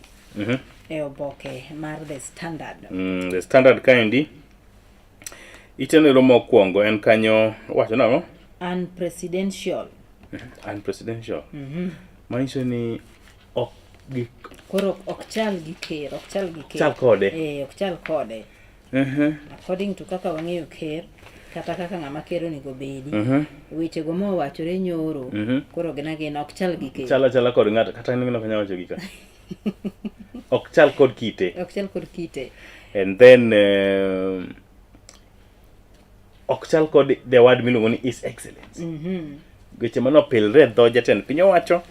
[SPEAKER 2] e oboke mar The Standard.
[SPEAKER 1] The Standard kaendi itenero mokwongo en kanyo wacho nang'o?
[SPEAKER 2] Unpresidential.
[SPEAKER 1] Unpresidential. Manyiso ni ok gi
[SPEAKER 2] Koro ok chal gi ker, ok chal gi ker.
[SPEAKER 1] Chal kode.
[SPEAKER 2] Eh, ok chal kode. According to kaka wang'eyo ker, kata kaka ng'ama ker onego bedi. Wechego mowachore nyoro, koro gin agina ok chal gi ker.
[SPEAKER 1] Chal achala kod ng'ato kata in ok anyal wacho gi ka. Ok chal kod kite.
[SPEAKER 2] Ok chal kod kite.
[SPEAKER 1] And then ok chal kod the word miluongo ni His Excellency. Weche manopilre e dho jatend piny owacho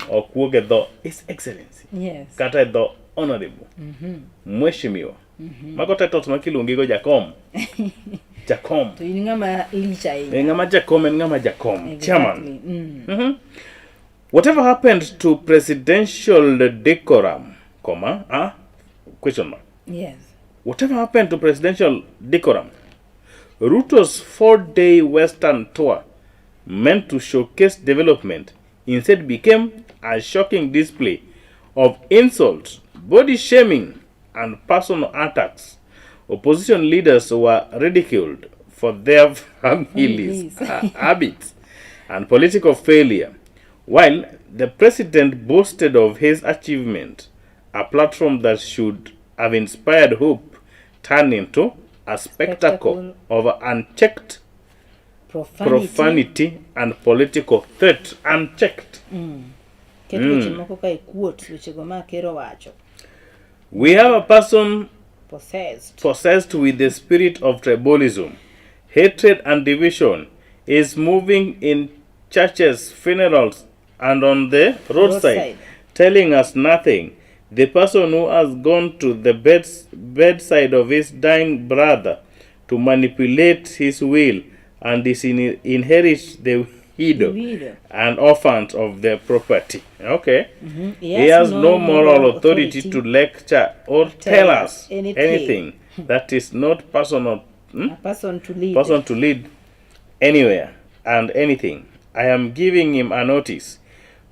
[SPEAKER 1] ok wuog e dho His Excellency.
[SPEAKER 2] Yes.
[SPEAKER 1] Kata e dho Honorable. Mheshimiwa. Mago titles ma kiluongigo jakom. Jakom.
[SPEAKER 2] To in ng'ama lich ahinya.
[SPEAKER 1] Eh, ng'ama jakom en ng'ama jakom.
[SPEAKER 2] Exactly.
[SPEAKER 1] Chairman. Whatever happened to presidential decorum, comma, question mark.
[SPEAKER 2] Yes.
[SPEAKER 1] Whatever happened to presidential decorum? Ruto's 4-day Western tour, meant to showcase development, instead became a shocking display of insults, body shaming, and personal attacks. Opposition leaders were ridiculed for their families, habits, and political failure, while the president boasted of his achievement, a platform that should have inspired hope turned into a spectacle of unchecked
[SPEAKER 2] profanity
[SPEAKER 1] and political threat. Unchecked.
[SPEAKER 2] Ket weche moko ka e quotes, wechego ma ker owacho.
[SPEAKER 1] We have a person
[SPEAKER 2] possessed
[SPEAKER 1] possessed with the spirit of tribalism, hatred and division, is moving in churches, funerals, and on the roadside,
[SPEAKER 2] Roadside.
[SPEAKER 1] telling us nothing. The person who has gone to the bedside of his dying brother to manipulate his will and inherit the widow
[SPEAKER 2] Widow.
[SPEAKER 1] and orphans of their property. Okay.
[SPEAKER 2] He
[SPEAKER 1] He has no moral authority to lecture or tell us
[SPEAKER 2] anything.
[SPEAKER 1] anything that is not personal,
[SPEAKER 2] A person to lead.
[SPEAKER 1] person to lead anywhere and anything. I am giving him a notice.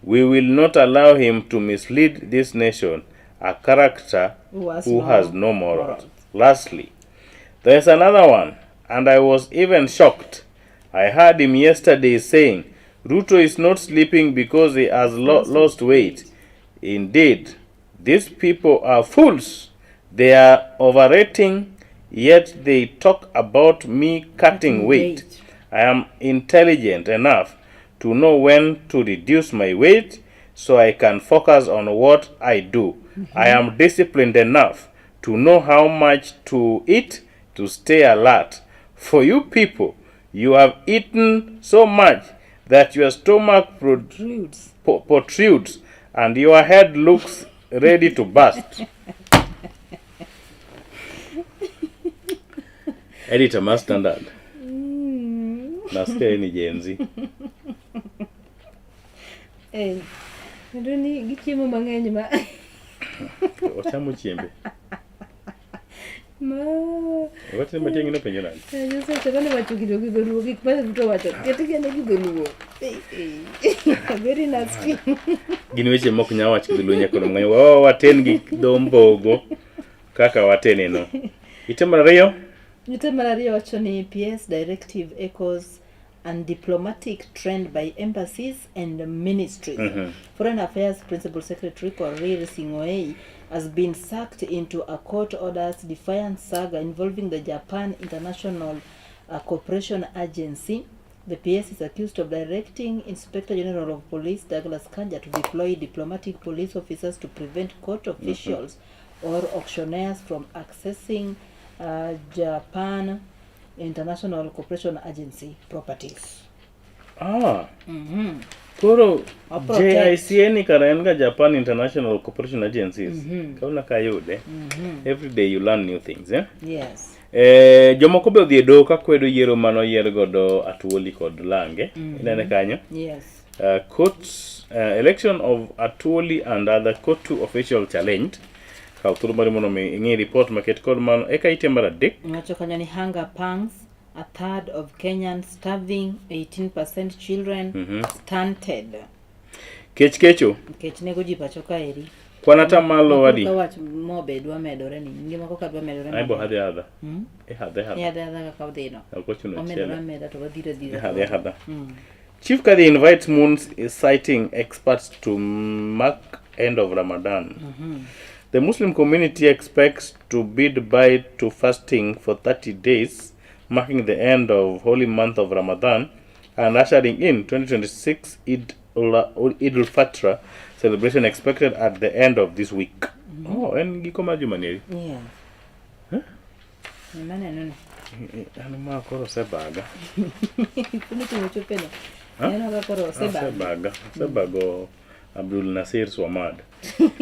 [SPEAKER 1] We will not allow him to mislead this nation, a character
[SPEAKER 2] Who has
[SPEAKER 1] who
[SPEAKER 2] no
[SPEAKER 1] has no morals.
[SPEAKER 2] morals.
[SPEAKER 1] Lastly, there's another one, and I was even shocked. I heard him yesterday saying, Ruto is not sleeping because he has lost weight. Indeed, these people are fools. They are overrating, yet they talk about me cutting weight.
[SPEAKER 2] Weight.
[SPEAKER 1] I am intelligent enough to know when to reduce my weight so I can focus on what I do. I am disciplined enough to know how much to eat to stay alert. For you people, you have eaten so much that your stomach
[SPEAKER 2] Protrudes.
[SPEAKER 1] protrudes and your head looks ready to burst. Editor ma Standard. Nasikia hii ni Gen Z.
[SPEAKER 2] Kendo ni gichiemo mang'eny ma
[SPEAKER 1] Ochamo chiembe.
[SPEAKER 2] ma
[SPEAKER 1] Wach ni Matiang'i nopenjo nade?
[SPEAKER 2] Joseph kane wacho gido gi dholuo gik ma Ruto wacho ketgi ane gi dholuo. Very nasty.
[SPEAKER 1] Gin weche mok nyal wach gi dholuo nyaka mang'eny. Wawa waten gi dho mbogo kaka wateneno. Ite mar ariyo?
[SPEAKER 2] Ite mar ariyo wacho ni PS directive echoes and diplomatic trend by embassies and ministries. Foreign Affairs Principal Secretary Korir Sing'oei has been sucked into a court orders defiance saga involving the Japan International Cooperation Agency. The PS is accused of directing Inspector General of Police Douglas Kanja to deploy diplomatic police officers to prevent court officials or auctioneers from accessing Japan International Cooperation Agency properties.
[SPEAKER 1] Koro
[SPEAKER 2] Oprotect.
[SPEAKER 1] JICA ni kara en ga Japan International Cooperation Agencies. Kauna kayude. Every day you learn new things, eh?
[SPEAKER 2] Yes.
[SPEAKER 1] Jomoko be odhi e doho kakwedo yiero mane oyier godo Atuoli kod Lange. Inene kanyo?
[SPEAKER 2] Yes.
[SPEAKER 1] Court election of Atwoli and other COTU official challenged. Kaw thuolo mari mondo mi ing'i report maket kod mano eka ite mar adek.
[SPEAKER 2] Wacho kanyo ni hunger pangs, a third of Kenyans starving, 18% children stunted.
[SPEAKER 1] Kech kecho.
[SPEAKER 2] Kech nego ji pacho kaeri.
[SPEAKER 1] Kwan atamalo adi?
[SPEAKER 2] Ka wach mobe dwa medore ni, ngima koka dwa medore.
[SPEAKER 1] Aibo hadhi adha.
[SPEAKER 2] Mm.
[SPEAKER 1] Ihadhe hadha.
[SPEAKER 2] Ihadhe adha kaka odhino.
[SPEAKER 1] Ok ochuno
[SPEAKER 2] Omedore
[SPEAKER 1] chiele.
[SPEAKER 2] ameda to wadhiro adhira.
[SPEAKER 1] Ihadhe hadha.
[SPEAKER 2] Mm.
[SPEAKER 1] Chief Kadhi invites Moon citing experts to mark end of Ramadan. The Muslim community expects to bid bye to fasting for 30 days, marking the end of holy month of Ramadan and ushering in 2026 Eid al-Fitr celebration expected at the end of this week. Oh, en giko mar juma ni eri.
[SPEAKER 2] Yeah. Maneno ni.
[SPEAKER 1] An ma koro osebaga.
[SPEAKER 2] Kuni kuma chope no. Neno ka koro osebaga.
[SPEAKER 1] Osebaga. Osebago Abdul Nasir Swamad.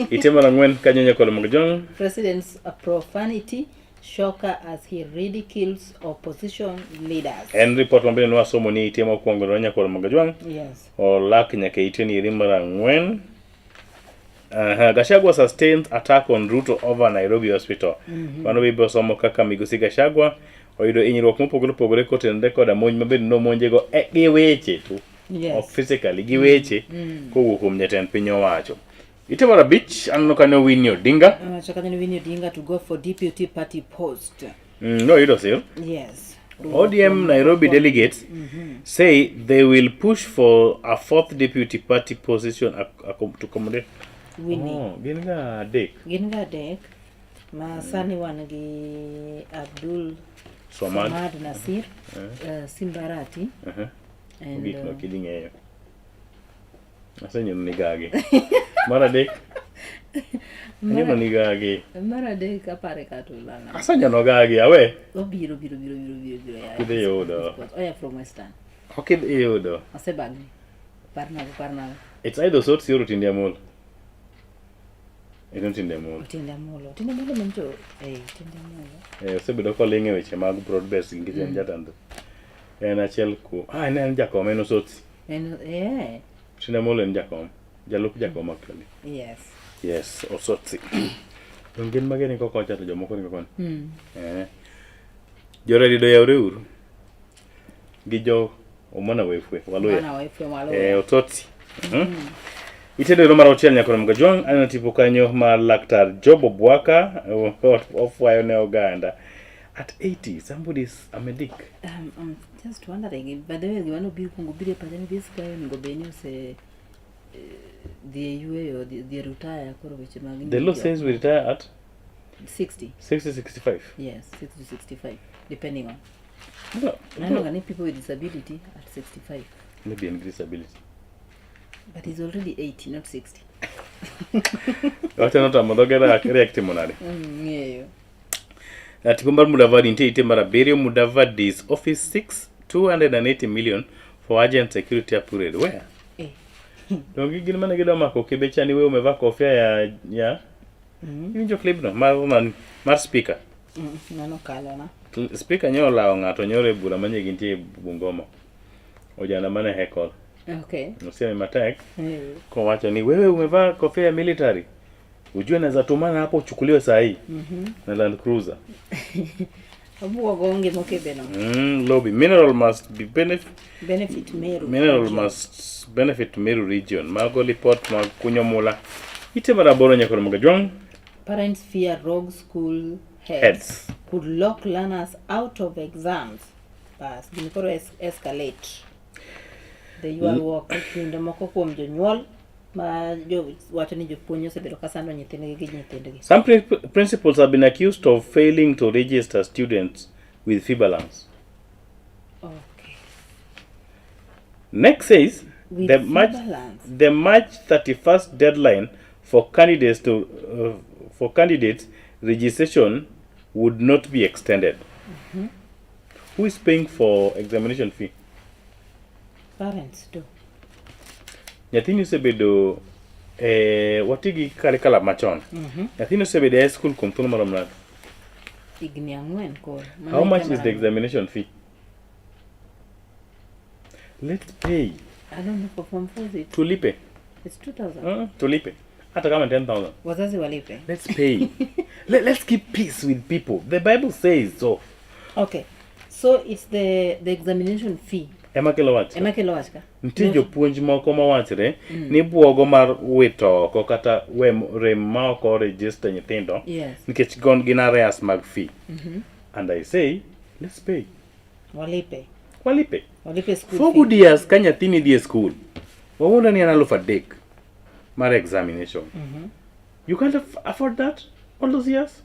[SPEAKER 1] Ite mar ang'wen kanyo nyakolo mag jong.
[SPEAKER 2] President's profanity shocker as he ridicules opposition leaders.
[SPEAKER 1] En report mabende nwasomo ni ite mokwongo no nyakolo mag jong.
[SPEAKER 2] Yes.
[SPEAKER 1] Olak nyaka ite ni eri mar ang'wen. Gachagua sustained attack on Ruto over Nairobi Hospital. Mano be somo kaka migosi Gachagua oyudo hinyruok mopogore opogore kotenore koda monj mabende nomonjego e gi weche to.
[SPEAKER 2] Yes.
[SPEAKER 1] Ok physically gi weche kowuok kuom jatend piny owacho. Ite mar abich aneno ka ne Winnie Odinga.
[SPEAKER 2] Wacho kanyo ni Winnie Odinga to go for deputy party post.
[SPEAKER 1] Noyudo sir.
[SPEAKER 2] Yes.
[SPEAKER 1] ODM Nairobi delegates say they will push for a fourth deputy party position to accommodate.
[SPEAKER 2] Winnie.
[SPEAKER 1] Oh, gin ga adek.
[SPEAKER 2] Gin ga adek ma sani wan gi Abdul
[SPEAKER 1] Swamad.
[SPEAKER 2] Samad Nasir, Simbarati and
[SPEAKER 1] Gik no kidhi ng'eyo. Asenyono ni gagi. Mar adek. Anyono ni gagi.
[SPEAKER 2] Mar adek apare kata olala.
[SPEAKER 1] Asenyono gagi awe.
[SPEAKER 2] Obiro biro biro biro biro biro ya.
[SPEAKER 1] Kidhi yudo.
[SPEAKER 2] Oya from Western.
[SPEAKER 1] Ok idhi yudo.
[SPEAKER 2] Osebagni. Parnago parnago.
[SPEAKER 1] It's either Osotsi or Otiende Amolo. En Otiende Amolo.
[SPEAKER 2] Otiende Amolo. Otiende Amolo mancho. Eh, Otiende Amolo.
[SPEAKER 1] Eh, osebedo koling' e weche mag broad based nikech en jatend. En achiel kuom ah en en jakom en Osotsi.
[SPEAKER 2] En eh
[SPEAKER 1] Otiende Amolo en jakom. Jalup jakom actually.
[SPEAKER 2] yes.
[SPEAKER 1] Yes, Osotsi. Donge gin mage ni kokocha to jomoko ni kokoni. Eh. Joredido yawre uru. Gi jo Omwana Wefwe, Waluya.
[SPEAKER 2] Mwana Wefwe Waluya.
[SPEAKER 1] Eh, Osotsi. Itedo mar auchiel nyaka Ramogi Ojwang', aneno tipo kanyo mar laktar Job Obwaka ofwayo ne oganda. At 80, somebody is a medic.
[SPEAKER 2] I'm just wondering, by the way, gima nobiro kuongo biro e pacha ni this guy onego bed ni ose dhi e yueyo, dhi e retire koro weche mag
[SPEAKER 1] The law says we retire at
[SPEAKER 2] 60.
[SPEAKER 1] 60, 65.
[SPEAKER 2] Yes, 60 to 65, depending on.
[SPEAKER 1] No,
[SPEAKER 2] Neno ga ni people with disability at 65.
[SPEAKER 1] Maybe in disability.
[SPEAKER 2] But he's already 80, not 60.
[SPEAKER 1] Wacha notamo dhoge react timo nade.
[SPEAKER 2] Ng'eyo.
[SPEAKER 1] Tipo mar Mudavadi nitie ite mar abiriyo Mudavadi's office 6 280 million for urgent security upgrade. Where?
[SPEAKER 2] Eh.
[SPEAKER 1] Donge gin mane gidwa mako Kibe cha ni wewe umevaa kofia ya Iwinjo clip no mar speaker.
[SPEAKER 2] Mano kalo na.
[SPEAKER 1] Speaker nyo olawo ng'ato nyoro e bura manye gintie Bungoma. Ojana mane heckle.
[SPEAKER 2] Okay.
[SPEAKER 1] Osieme matek kowacho ni wewe umevaa kofia ya military. Ujue naweza tumana hapo uchukuliwe saa hii. Na Land Cruiser.
[SPEAKER 2] Obuogo onge mokebe no.
[SPEAKER 1] Lobby mineral must be benefit
[SPEAKER 2] Benefit Meru.
[SPEAKER 1] Mineral must benefit Meru region. Mago report mag kunyo mula. Ite mar aboro nyaka Ramogi Ojwang'.
[SPEAKER 2] Parents fear rogue school heads,
[SPEAKER 1] Heads.
[SPEAKER 2] could lock learners out of exams. Bas, gini koro escalate. The ywaruok e kind moko kuom jonyuol ma jo wacho ni jopuonj osebedo ka sando nyithindgi gi nyithindgi.
[SPEAKER 1] Some principals have been accused of failing to register students with fee balance.
[SPEAKER 2] Okay.
[SPEAKER 1] Next says
[SPEAKER 2] With
[SPEAKER 1] the
[SPEAKER 2] fee
[SPEAKER 1] March
[SPEAKER 2] balance.
[SPEAKER 1] the March 31st deadline for candidates to for candidates registration would not be extended. Who is paying for examination fee?
[SPEAKER 2] Parents do.
[SPEAKER 1] Nyathini osebedo wati gi curriculum machon. Nyathini osebedo e school kuom thuolo marom nade?
[SPEAKER 2] Higni ang'wen koro.
[SPEAKER 1] How much is the examination fee? Let's pay.
[SPEAKER 2] I don't know for form 4 is it
[SPEAKER 1] Tulipe.
[SPEAKER 2] it's 2000.
[SPEAKER 1] Tulipe. Hata kama 10,000.
[SPEAKER 2] Wazazi walipe.
[SPEAKER 1] Let's pay. Let's keep peace with people. The Bible says so.
[SPEAKER 2] Okay. So it's the examination fee.
[SPEAKER 1] Ema kelo wach.
[SPEAKER 2] Ema kelo wach ka?
[SPEAKER 1] Nitie jopuonj moko mawachre ni buogo mar wito oko kata rem ma ok oregister nyithindo nikech gin arrears mag fee. And I say, let's pay.
[SPEAKER 2] Walipe.
[SPEAKER 1] Walipe.
[SPEAKER 2] Walipe school
[SPEAKER 1] Four
[SPEAKER 2] fee.
[SPEAKER 1] Good years ka nyathini dhi e school. Wawuondo ni en 3,000 mar examination. You can't afford that all those years?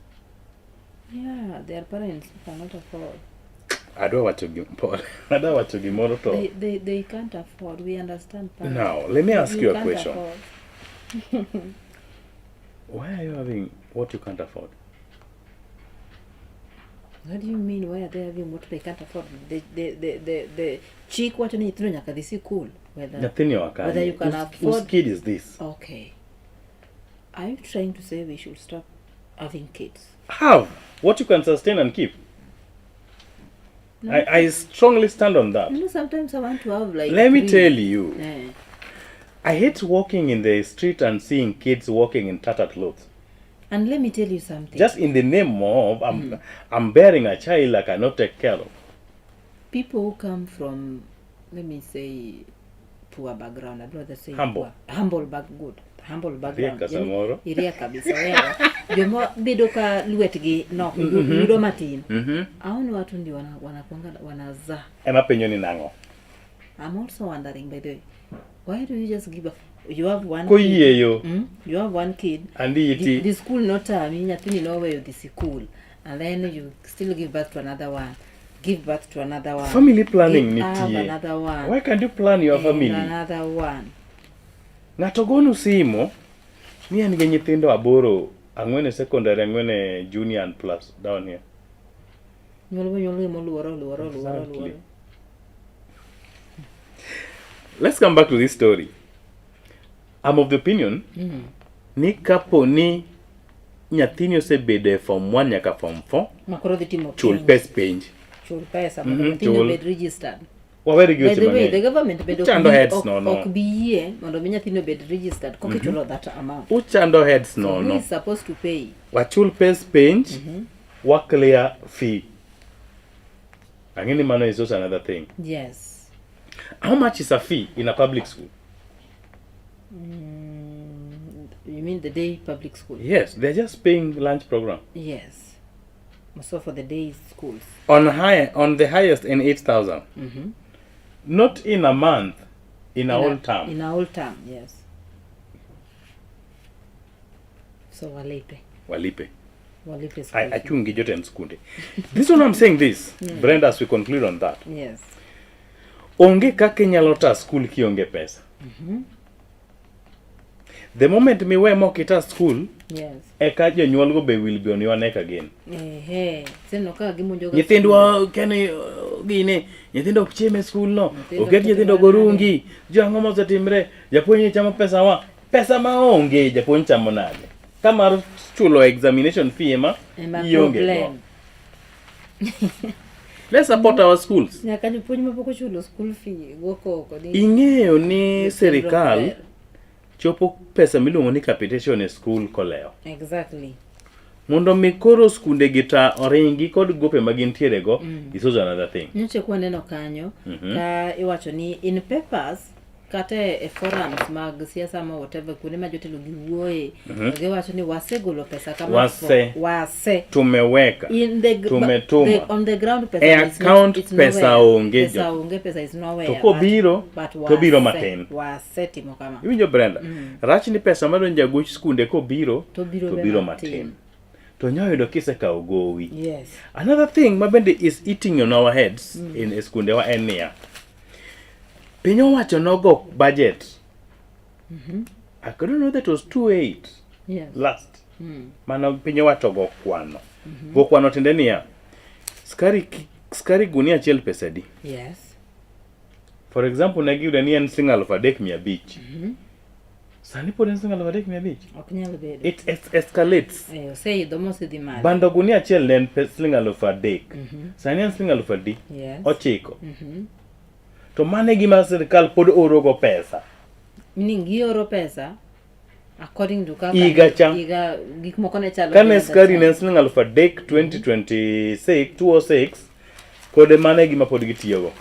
[SPEAKER 2] Yeah, their parents cannot afford.
[SPEAKER 1] Adwa wacho pole. Adwa wacho gimoro to.
[SPEAKER 2] They can't afford. We understand parents.
[SPEAKER 1] Now, let me ask you a
[SPEAKER 2] can't
[SPEAKER 1] question.
[SPEAKER 2] afford.
[SPEAKER 1] Why are you having what you can't afford?
[SPEAKER 2] What do you mean? Why are they having what they can't afford? The chik wacho ni nyithindo nyaka dhi sikul. Whether
[SPEAKER 1] Nyathini oa kanye?
[SPEAKER 2] whether you can afford.
[SPEAKER 1] Whose kid is this?
[SPEAKER 2] Okay. Are you trying to say we should stop having kids?
[SPEAKER 1] Have what you can sustain and keep.
[SPEAKER 2] No.
[SPEAKER 1] I strongly stand on that.
[SPEAKER 2] You know, sometimes I want to have like
[SPEAKER 1] Let me
[SPEAKER 2] three.
[SPEAKER 1] tell you.
[SPEAKER 2] Yeah.
[SPEAKER 1] I hate walking in the street and seeing kids walking in tattered clothes.
[SPEAKER 2] And let me tell you something.
[SPEAKER 1] Just in the name of I'm bearing a child I cannot take care of.
[SPEAKER 2] People who come from, let me say, poor background. I'd rather say
[SPEAKER 1] Humble.
[SPEAKER 2] poor. Humble back, good. Humble background.
[SPEAKER 1] Rieka samoro.
[SPEAKER 2] Iria kabisa. Wewe. Joma bedo ka lwetgi nok yudo matin. Hao ni watu ndio wanakuanga wanazaa.
[SPEAKER 1] Ema penjo ni nang'o?
[SPEAKER 2] I'm also wondering, by the way, why do you just give up? You have one kid.
[SPEAKER 1] Koyieyo.
[SPEAKER 2] You have one kid.
[SPEAKER 1] Anditi.
[SPEAKER 2] The school not nyathini noweyo the school, and then you still give birth to another one. Give birth to another one.
[SPEAKER 1] Family planning
[SPEAKER 2] Give up
[SPEAKER 1] nitie.
[SPEAKER 2] another one.
[SPEAKER 1] Why can't you plan your
[SPEAKER 2] And
[SPEAKER 1] family?
[SPEAKER 2] another one.
[SPEAKER 1] Ng'ato gonu simo ni an gi nyithindo 8, 4 e secondary, 4 e junior and plus down here.
[SPEAKER 2] Nyuol nyuol moluoro luoro luoro
[SPEAKER 1] Exactly.
[SPEAKER 2] luoro.
[SPEAKER 1] Let's come back to this story. I'm of the opinion ni kapo ni nyathini osebedo e form 1 nyaka form 4,
[SPEAKER 2] Makoro dhi timo
[SPEAKER 1] chul
[SPEAKER 2] penj.
[SPEAKER 1] pes penj.
[SPEAKER 2] Chul pesa mondo nyathini
[SPEAKER 1] Chul.
[SPEAKER 2] obed registered.
[SPEAKER 1] Wawer gi
[SPEAKER 2] By
[SPEAKER 1] weche
[SPEAKER 2] the way, the
[SPEAKER 1] mang'eny.
[SPEAKER 2] government bende ok
[SPEAKER 1] Uchando heads nono.
[SPEAKER 2] ok bi yie mondo mi nyathini obed registered koka ichulo that amount.
[SPEAKER 1] Uchando heads
[SPEAKER 2] So who
[SPEAKER 1] nono.
[SPEAKER 2] is supposed to pay?
[SPEAKER 1] Wachul pes penj, wa clear fee. Ang'e ni mano is also another thing.
[SPEAKER 2] Yes.
[SPEAKER 1] How much is a fee in a public school?
[SPEAKER 2] You mean the day public school?
[SPEAKER 1] Yes, they're just paying lunch program.
[SPEAKER 2] Yes. So for the day schools.
[SPEAKER 1] On the highest in 8,000. Not in a month, in a whole term.
[SPEAKER 2] In a whole term, yes. So walipe.
[SPEAKER 1] Walipe.
[SPEAKER 2] Walipe school fee.
[SPEAKER 1] Achung gi jotend skunde. This one I'm saying this, Brenda, as we conclude on that.
[SPEAKER 2] Yes.
[SPEAKER 1] Onge kaka inyalo ta school kionge pesa. The moment miwe mok ita school,
[SPEAKER 2] Yes.
[SPEAKER 1] eka jonyuol go be will be on your neck again.
[SPEAKER 2] Ehe. Seno ka gimonjo ga
[SPEAKER 1] Nyithindwa kene gine, nyithindo ok chiem e school no,
[SPEAKER 2] Nyithindo
[SPEAKER 1] oket
[SPEAKER 2] ok
[SPEAKER 1] nyithindo
[SPEAKER 2] chiem
[SPEAKER 1] gorungi, jo ang'o mosetimre, japuonj ni chamo pesa wa, pesa maonge japuonj chamo nade? Ka mar chulo examination fee ema
[SPEAKER 2] Ema
[SPEAKER 1] ionge go.
[SPEAKER 2] problem.
[SPEAKER 1] Let's support our schools.
[SPEAKER 2] Nyaka jopuonj mapok ochulo school fee go koko ni
[SPEAKER 1] Ing'eyo ni
[SPEAKER 2] nyithindo
[SPEAKER 1] sirikal
[SPEAKER 2] ber.
[SPEAKER 1] chopo pesa miluongo ni capitation e school kolewo.
[SPEAKER 2] Exactly.
[SPEAKER 1] Mondo mi koro skunde gi ta oringi kod gope ma gintiere go is also another thing.
[SPEAKER 2] Nyocha kwaneno kanyo ka iwacho ni in papers kata e forums mag siasa ma whatever kuonde ma jotelo gi wuoye giwacho ni wasegolo pesa kama
[SPEAKER 1] Wase.
[SPEAKER 2] wase
[SPEAKER 1] Tumeweka.
[SPEAKER 2] in the
[SPEAKER 1] Tumetuma.
[SPEAKER 2] on the ground pesa
[SPEAKER 1] E
[SPEAKER 2] is not-
[SPEAKER 1] account
[SPEAKER 2] it's
[SPEAKER 1] pesa
[SPEAKER 2] nowhere.
[SPEAKER 1] onge
[SPEAKER 2] Pesa
[SPEAKER 1] jo.
[SPEAKER 2] onge, pesa is nowhere,
[SPEAKER 1] To kobiro,
[SPEAKER 2] but
[SPEAKER 1] to biro
[SPEAKER 2] wase-
[SPEAKER 1] matin.
[SPEAKER 2] wasetimo kama.
[SPEAKER 1] Iwinjo Brenda? Rach ni pesa madonjo e aguch skunde kobiro
[SPEAKER 2] To biro
[SPEAKER 1] to
[SPEAKER 2] be
[SPEAKER 1] biro
[SPEAKER 2] matin.
[SPEAKER 1] matin. To nya yudo kisekawo gowi.
[SPEAKER 2] Yes.
[SPEAKER 1] Another thing ma bende is eating on our heads in e skundewa en niya. Piny owacho nogo budget. I couldn't know that was 2.8
[SPEAKER 2] Yes.
[SPEAKER 1] last. Mano piny owacho go kwano. Go kwano tiende niya. Skari gunia achiel pesa adi?
[SPEAKER 2] Yes.
[SPEAKER 1] For example, ne giyudo ni en siling 3,500. Sani pod en siling 3,500.
[SPEAKER 2] Ok nyal bedo.
[SPEAKER 1] It escalates.
[SPEAKER 2] Oseidho mosedhi malo.
[SPEAKER 1] Bando gunia achiel ne en siling 3,000. Sani en siling 9,000.
[SPEAKER 2] Yes.
[SPEAKER 1] 9. To mano e gima sirikal pod orogo pesa.
[SPEAKER 2] Meaning gioro pesa according to kaka
[SPEAKER 1] Higa cha.
[SPEAKER 2] higa gik moko ne chalo
[SPEAKER 1] Kane
[SPEAKER 2] gi
[SPEAKER 1] skari ne en siling 3000 2026 206 kod mano e gima pod gitiyogo.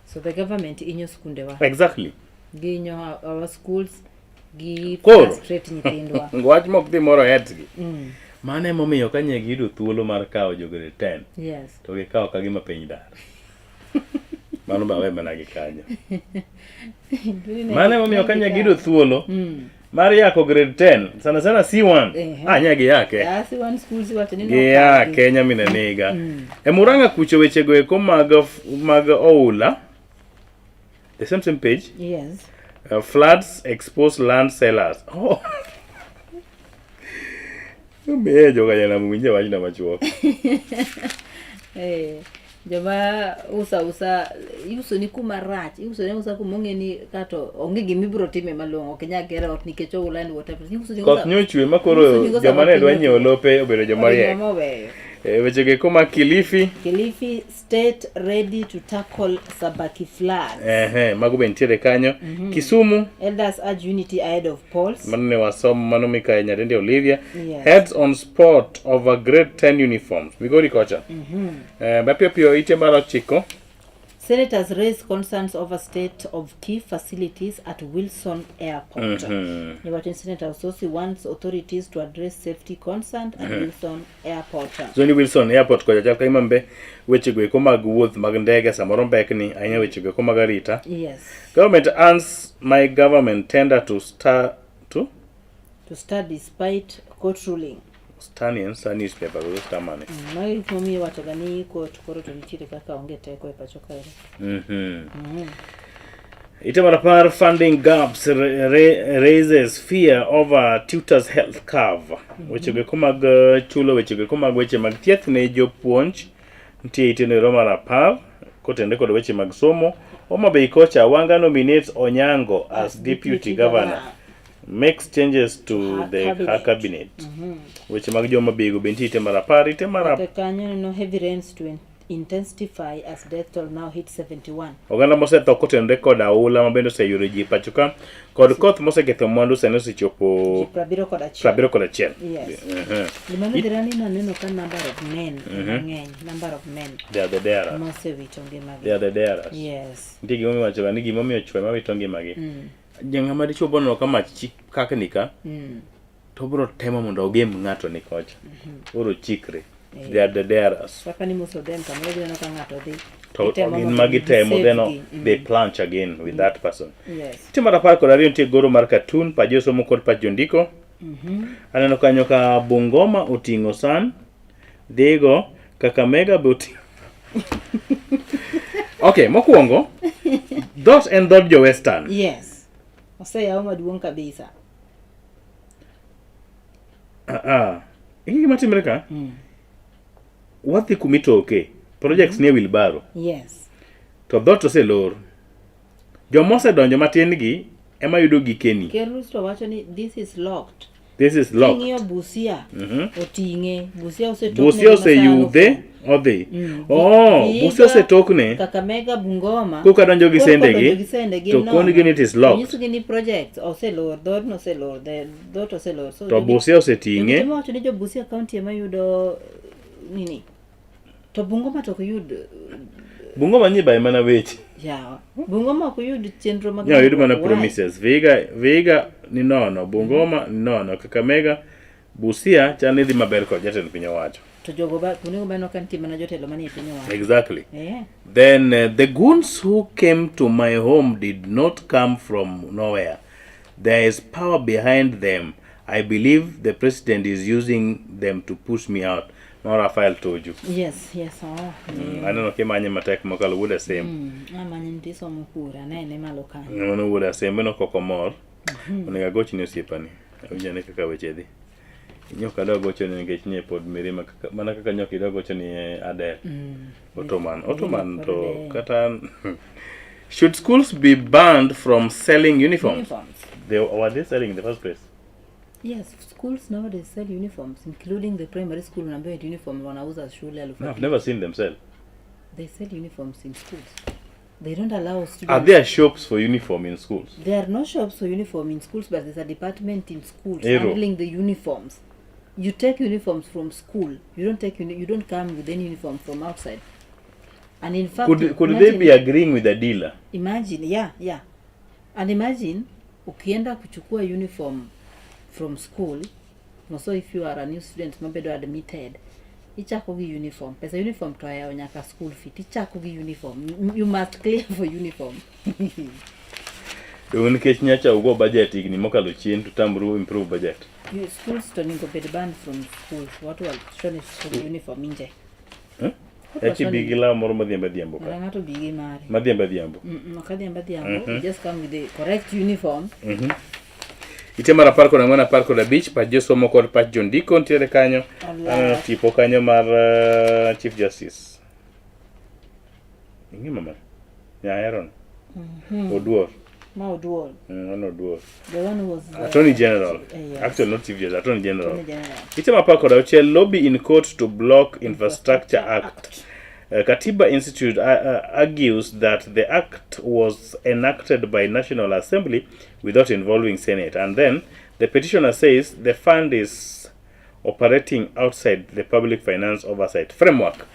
[SPEAKER 2] So the government inyo skundewa.
[SPEAKER 1] Exactly.
[SPEAKER 2] Giinyo our schools, gi
[SPEAKER 1] Koro.
[SPEAKER 2] frustrate nyithindwa.
[SPEAKER 1] Wach mok dhi moro heads gi. Mano emomiyo ka nye giyudo thuolo mar kawo jo grade 10
[SPEAKER 2] Yes.
[SPEAKER 1] to gikawo ka gima piny dar. Mano be awe mana gi kanyo. Mano emomiyo ka nye giyudo thuolo mar yako grade 10 sana sana C1
[SPEAKER 2] Ehe.
[SPEAKER 1] ah nye giyake.
[SPEAKER 2] Yes, one schools iwacho ni
[SPEAKER 1] Giyake nyamina niga. E Murang'a kucho wechego eko mag oula. The same page.
[SPEAKER 2] Yes.
[SPEAKER 1] Floods expose land sellers. Oh. Miye joka jana mwinje wachna machuok.
[SPEAKER 2] Eh, joma usa usa iuso ni kuma rach iuso ne usa kuma ong'e ni kato onge gima ibiro time malong'o ok inyal gero ot nikech oula and whatever iuso ni
[SPEAKER 1] Koth nyochwe ma koro joma ne dwa nyiewo lope obedo joma riek.
[SPEAKER 2] joma oweyo.
[SPEAKER 1] Weche go eko mag Kilifi.
[SPEAKER 2] Kilifi state ready to tackle Sabaki floods.
[SPEAKER 1] Ehe, mago be nitiere kanyo. Kisumu.
[SPEAKER 2] Elders urge unity ahead of polls.
[SPEAKER 1] Mano ne wasomo mano Mikael Nyadendi Olivia.
[SPEAKER 2] Yes.
[SPEAKER 1] Heads on spot over grade 10 uniforms. Migori kocha. Mapiyo piyo ite mar 9.
[SPEAKER 2] Senators raise concerns over state of key facilities at Wilson Airport. Niwacho ni Senator Osotsi wants authorities to address safety concerns at Wilson Airport.
[SPEAKER 1] Zoni Wilson Airport kocha chal ka gima weche go eko mag wuoth mag ndege samoro mbekni ahinya weche go eko mag arita.
[SPEAKER 2] Yes.
[SPEAKER 1] Government earns my government tender to start to
[SPEAKER 2] To start despite court ruling.
[SPEAKER 1] Star Star newspaper go Star Money.
[SPEAKER 2] Magi gik momiyo iwacho ga ni court koro to nitiere kaka onge teko e pacho kae.
[SPEAKER 1] Ite mar 10 funding gaps raises fear over tutors health cover. Weche go eko mag chulo weche go eko mag weche mag thieth ne jopuonj nitie ite no mar 10 kotenore kod weche mag somo. Homa Bay kocha Wanga nominates Onyango as deputy governor. Makes changes to
[SPEAKER 2] Her
[SPEAKER 1] the
[SPEAKER 2] cabinet.
[SPEAKER 1] her cabinet. Weche mag joma bego be nitie ite mar 10 ite mar
[SPEAKER 2] Kata kanyo neno heavy rains to intensify as death toll now hits 71.
[SPEAKER 1] Oganda mosetho kotenore kod aula ma bende oseyudo ji pacho ka kod koth moseketho mwandu sani osechopo
[SPEAKER 2] Ji 71.
[SPEAKER 1] 71.
[SPEAKER 2] Yes. Gima nodhira ni naneno ka number of men mang'eny, number of men
[SPEAKER 1] They are the darers.
[SPEAKER 2] mosewito ngimagi.
[SPEAKER 1] They are the darers.
[SPEAKER 2] Yes.
[SPEAKER 1] Nitie gima iwacho ga ni gimomiyo chwo ema wito ngimagi. Ng'ama dichuo boneno ka mach chi kakni ka to obiro temo mondo ogem ng'ato ni kocha. Koro chikre. They are the darers.
[SPEAKER 2] Kaka ni most of them kamoro gineno ka ng'ato dhi.
[SPEAKER 1] To
[SPEAKER 2] Gitemo
[SPEAKER 1] gin
[SPEAKER 2] mondo
[SPEAKER 1] ma gitemo
[SPEAKER 2] gisave
[SPEAKER 1] then
[SPEAKER 2] gi.
[SPEAKER 1] they plunge again with that person.
[SPEAKER 2] Yes.
[SPEAKER 1] Ite mar 12 nitie goro mar cartoon, pach josomo kod pach jondiko. Aneno kanyo ka Bungoma oting'o san, Dhigo, Kakamega be oting'o. Okay, mokwongo, dhoot en dhood jo Western.
[SPEAKER 2] Yes. Oseyaw maduong' kabisa.
[SPEAKER 1] Ing'e gima timre ka? Wadhi kumitoke. Projects nie wheelbarrow.
[SPEAKER 2] Yes.
[SPEAKER 1] To dhoot oselor. Joma osedonjo matin gi ema yudo gikeni.
[SPEAKER 2] Ker Ruto wacho ni this is locked.
[SPEAKER 1] This is locked.
[SPEAKER 2] King'iyo Busia, oting'e. Busia osetokne.
[SPEAKER 1] Busia oseyudhe odhi. Oh, Busia osetokne.
[SPEAKER 2] Kakamega, Bungoma.
[SPEAKER 1] Koka donjo gi
[SPEAKER 2] Koro
[SPEAKER 1] sendegi,
[SPEAKER 2] kodonjo gi sendegi
[SPEAKER 1] to konigi ni it is locked.
[SPEAKER 2] Onyisogi ni projects oselor, dhoodno oselor, dhoot oselor. So
[SPEAKER 1] To Busia oseting'e.
[SPEAKER 2] Jogi wacho ni jo Busia County ema yudo nini. To Bungoma to ok yud
[SPEAKER 1] Bungoma nyibaye mana weche.
[SPEAKER 2] yawa. Bungoma ok yud chenro mag
[SPEAKER 1] Nyo yud mana
[SPEAKER 2] why?
[SPEAKER 1] promises. Vihiga ni nono, Bungoma ni nono, Kakamega, Busia chal ni dhi maber kod jatend piny owacho.
[SPEAKER 2] To jogo ba onego bed ka nitie mana jotelo manie piny owacho.
[SPEAKER 1] Exactly.
[SPEAKER 2] Eh.
[SPEAKER 1] Then the goons who came to my home did not come from nowhere. There is power behind them. I believe the president is using them to push me out. No Rafael Tuju.
[SPEAKER 2] Yes, yes. Oh.
[SPEAKER 1] Aneno kimanye matek mokalo wuod Asembo.
[SPEAKER 2] Amanye nitie somo kura, nene malo kanyo.
[SPEAKER 1] Mano wuod Asembo no koko mor. Onego agochni osiepani. Awinj ane kaka weche dhi. Nyok adwa gochoni nikech nye pod mirima kaka, mana kaka nyok idwa gochoni Adel. Ottoman to kata should schools be banned from selling uniforms?
[SPEAKER 2] Uniforms.
[SPEAKER 1] Were they selling in the first place?
[SPEAKER 2] Yes, schools nowadays sell uniforms, including the primary school unaambiwa eti uniform wanauza shule elfu.
[SPEAKER 1] No, I've never seen them sell.
[SPEAKER 2] They sell uniforms in schools. They don't allow students.
[SPEAKER 1] Are there shops for uniform in schools?
[SPEAKER 2] There are no shops for uniform in schools, but there's a department in schools
[SPEAKER 1] Ero.
[SPEAKER 2] handling the uniforms. You take uniforms from school. You don't take you don't come with any uniform from outside. And in fact,
[SPEAKER 1] Could they be agreeing with the dealer?
[SPEAKER 2] Imagine, yeah, yeah. And imagine ukienda kuchukua uniform from school, also if you are a new student mabedo admitted, ichako gi uniform. Pesa uniform to oyawo nyaka school fee. Tichako gi uniform. You must clear for uniform.
[SPEAKER 1] Donge nikech nyacha ugo budget higni mokalo chien to tamru improve budget.
[SPEAKER 2] You, schools to onego bed banned from schools. Watu washone uniform nje.
[SPEAKER 1] Eh?
[SPEAKER 2] Watu
[SPEAKER 1] Eti
[SPEAKER 2] washone-
[SPEAKER 1] bi gi law moro madhiambo adhiambo
[SPEAKER 2] Ng'ato
[SPEAKER 1] ka.
[SPEAKER 2] ng'ato bi gi mare.
[SPEAKER 1] Madhiambo adhiambo.
[SPEAKER 2] Ok adhiambo adhiambo. You just come with the correct uniform.
[SPEAKER 1] Ite mar 14, 15 pach josomo kod pach jondiko nitiere kanyo.
[SPEAKER 2] Ola.
[SPEAKER 1] Aneno tipo kanyo mar Chief Justice. Ing'e mama? Nyaheron. Oduor.
[SPEAKER 2] Ma Oduor.
[SPEAKER 1] Mano Oduor.
[SPEAKER 2] The one who was the
[SPEAKER 1] Attorney General.
[SPEAKER 2] Yes.
[SPEAKER 1] Actually not Chief Justice, Attorney General.
[SPEAKER 2] Attorney General.
[SPEAKER 1] Ite mar 16 lobby in court to block Infrastructure Act. Katiba Institute argues that the act was enacted by National Assembly without involving Senate. And then the petitioner says the fund is operating outside the public finance oversight framework.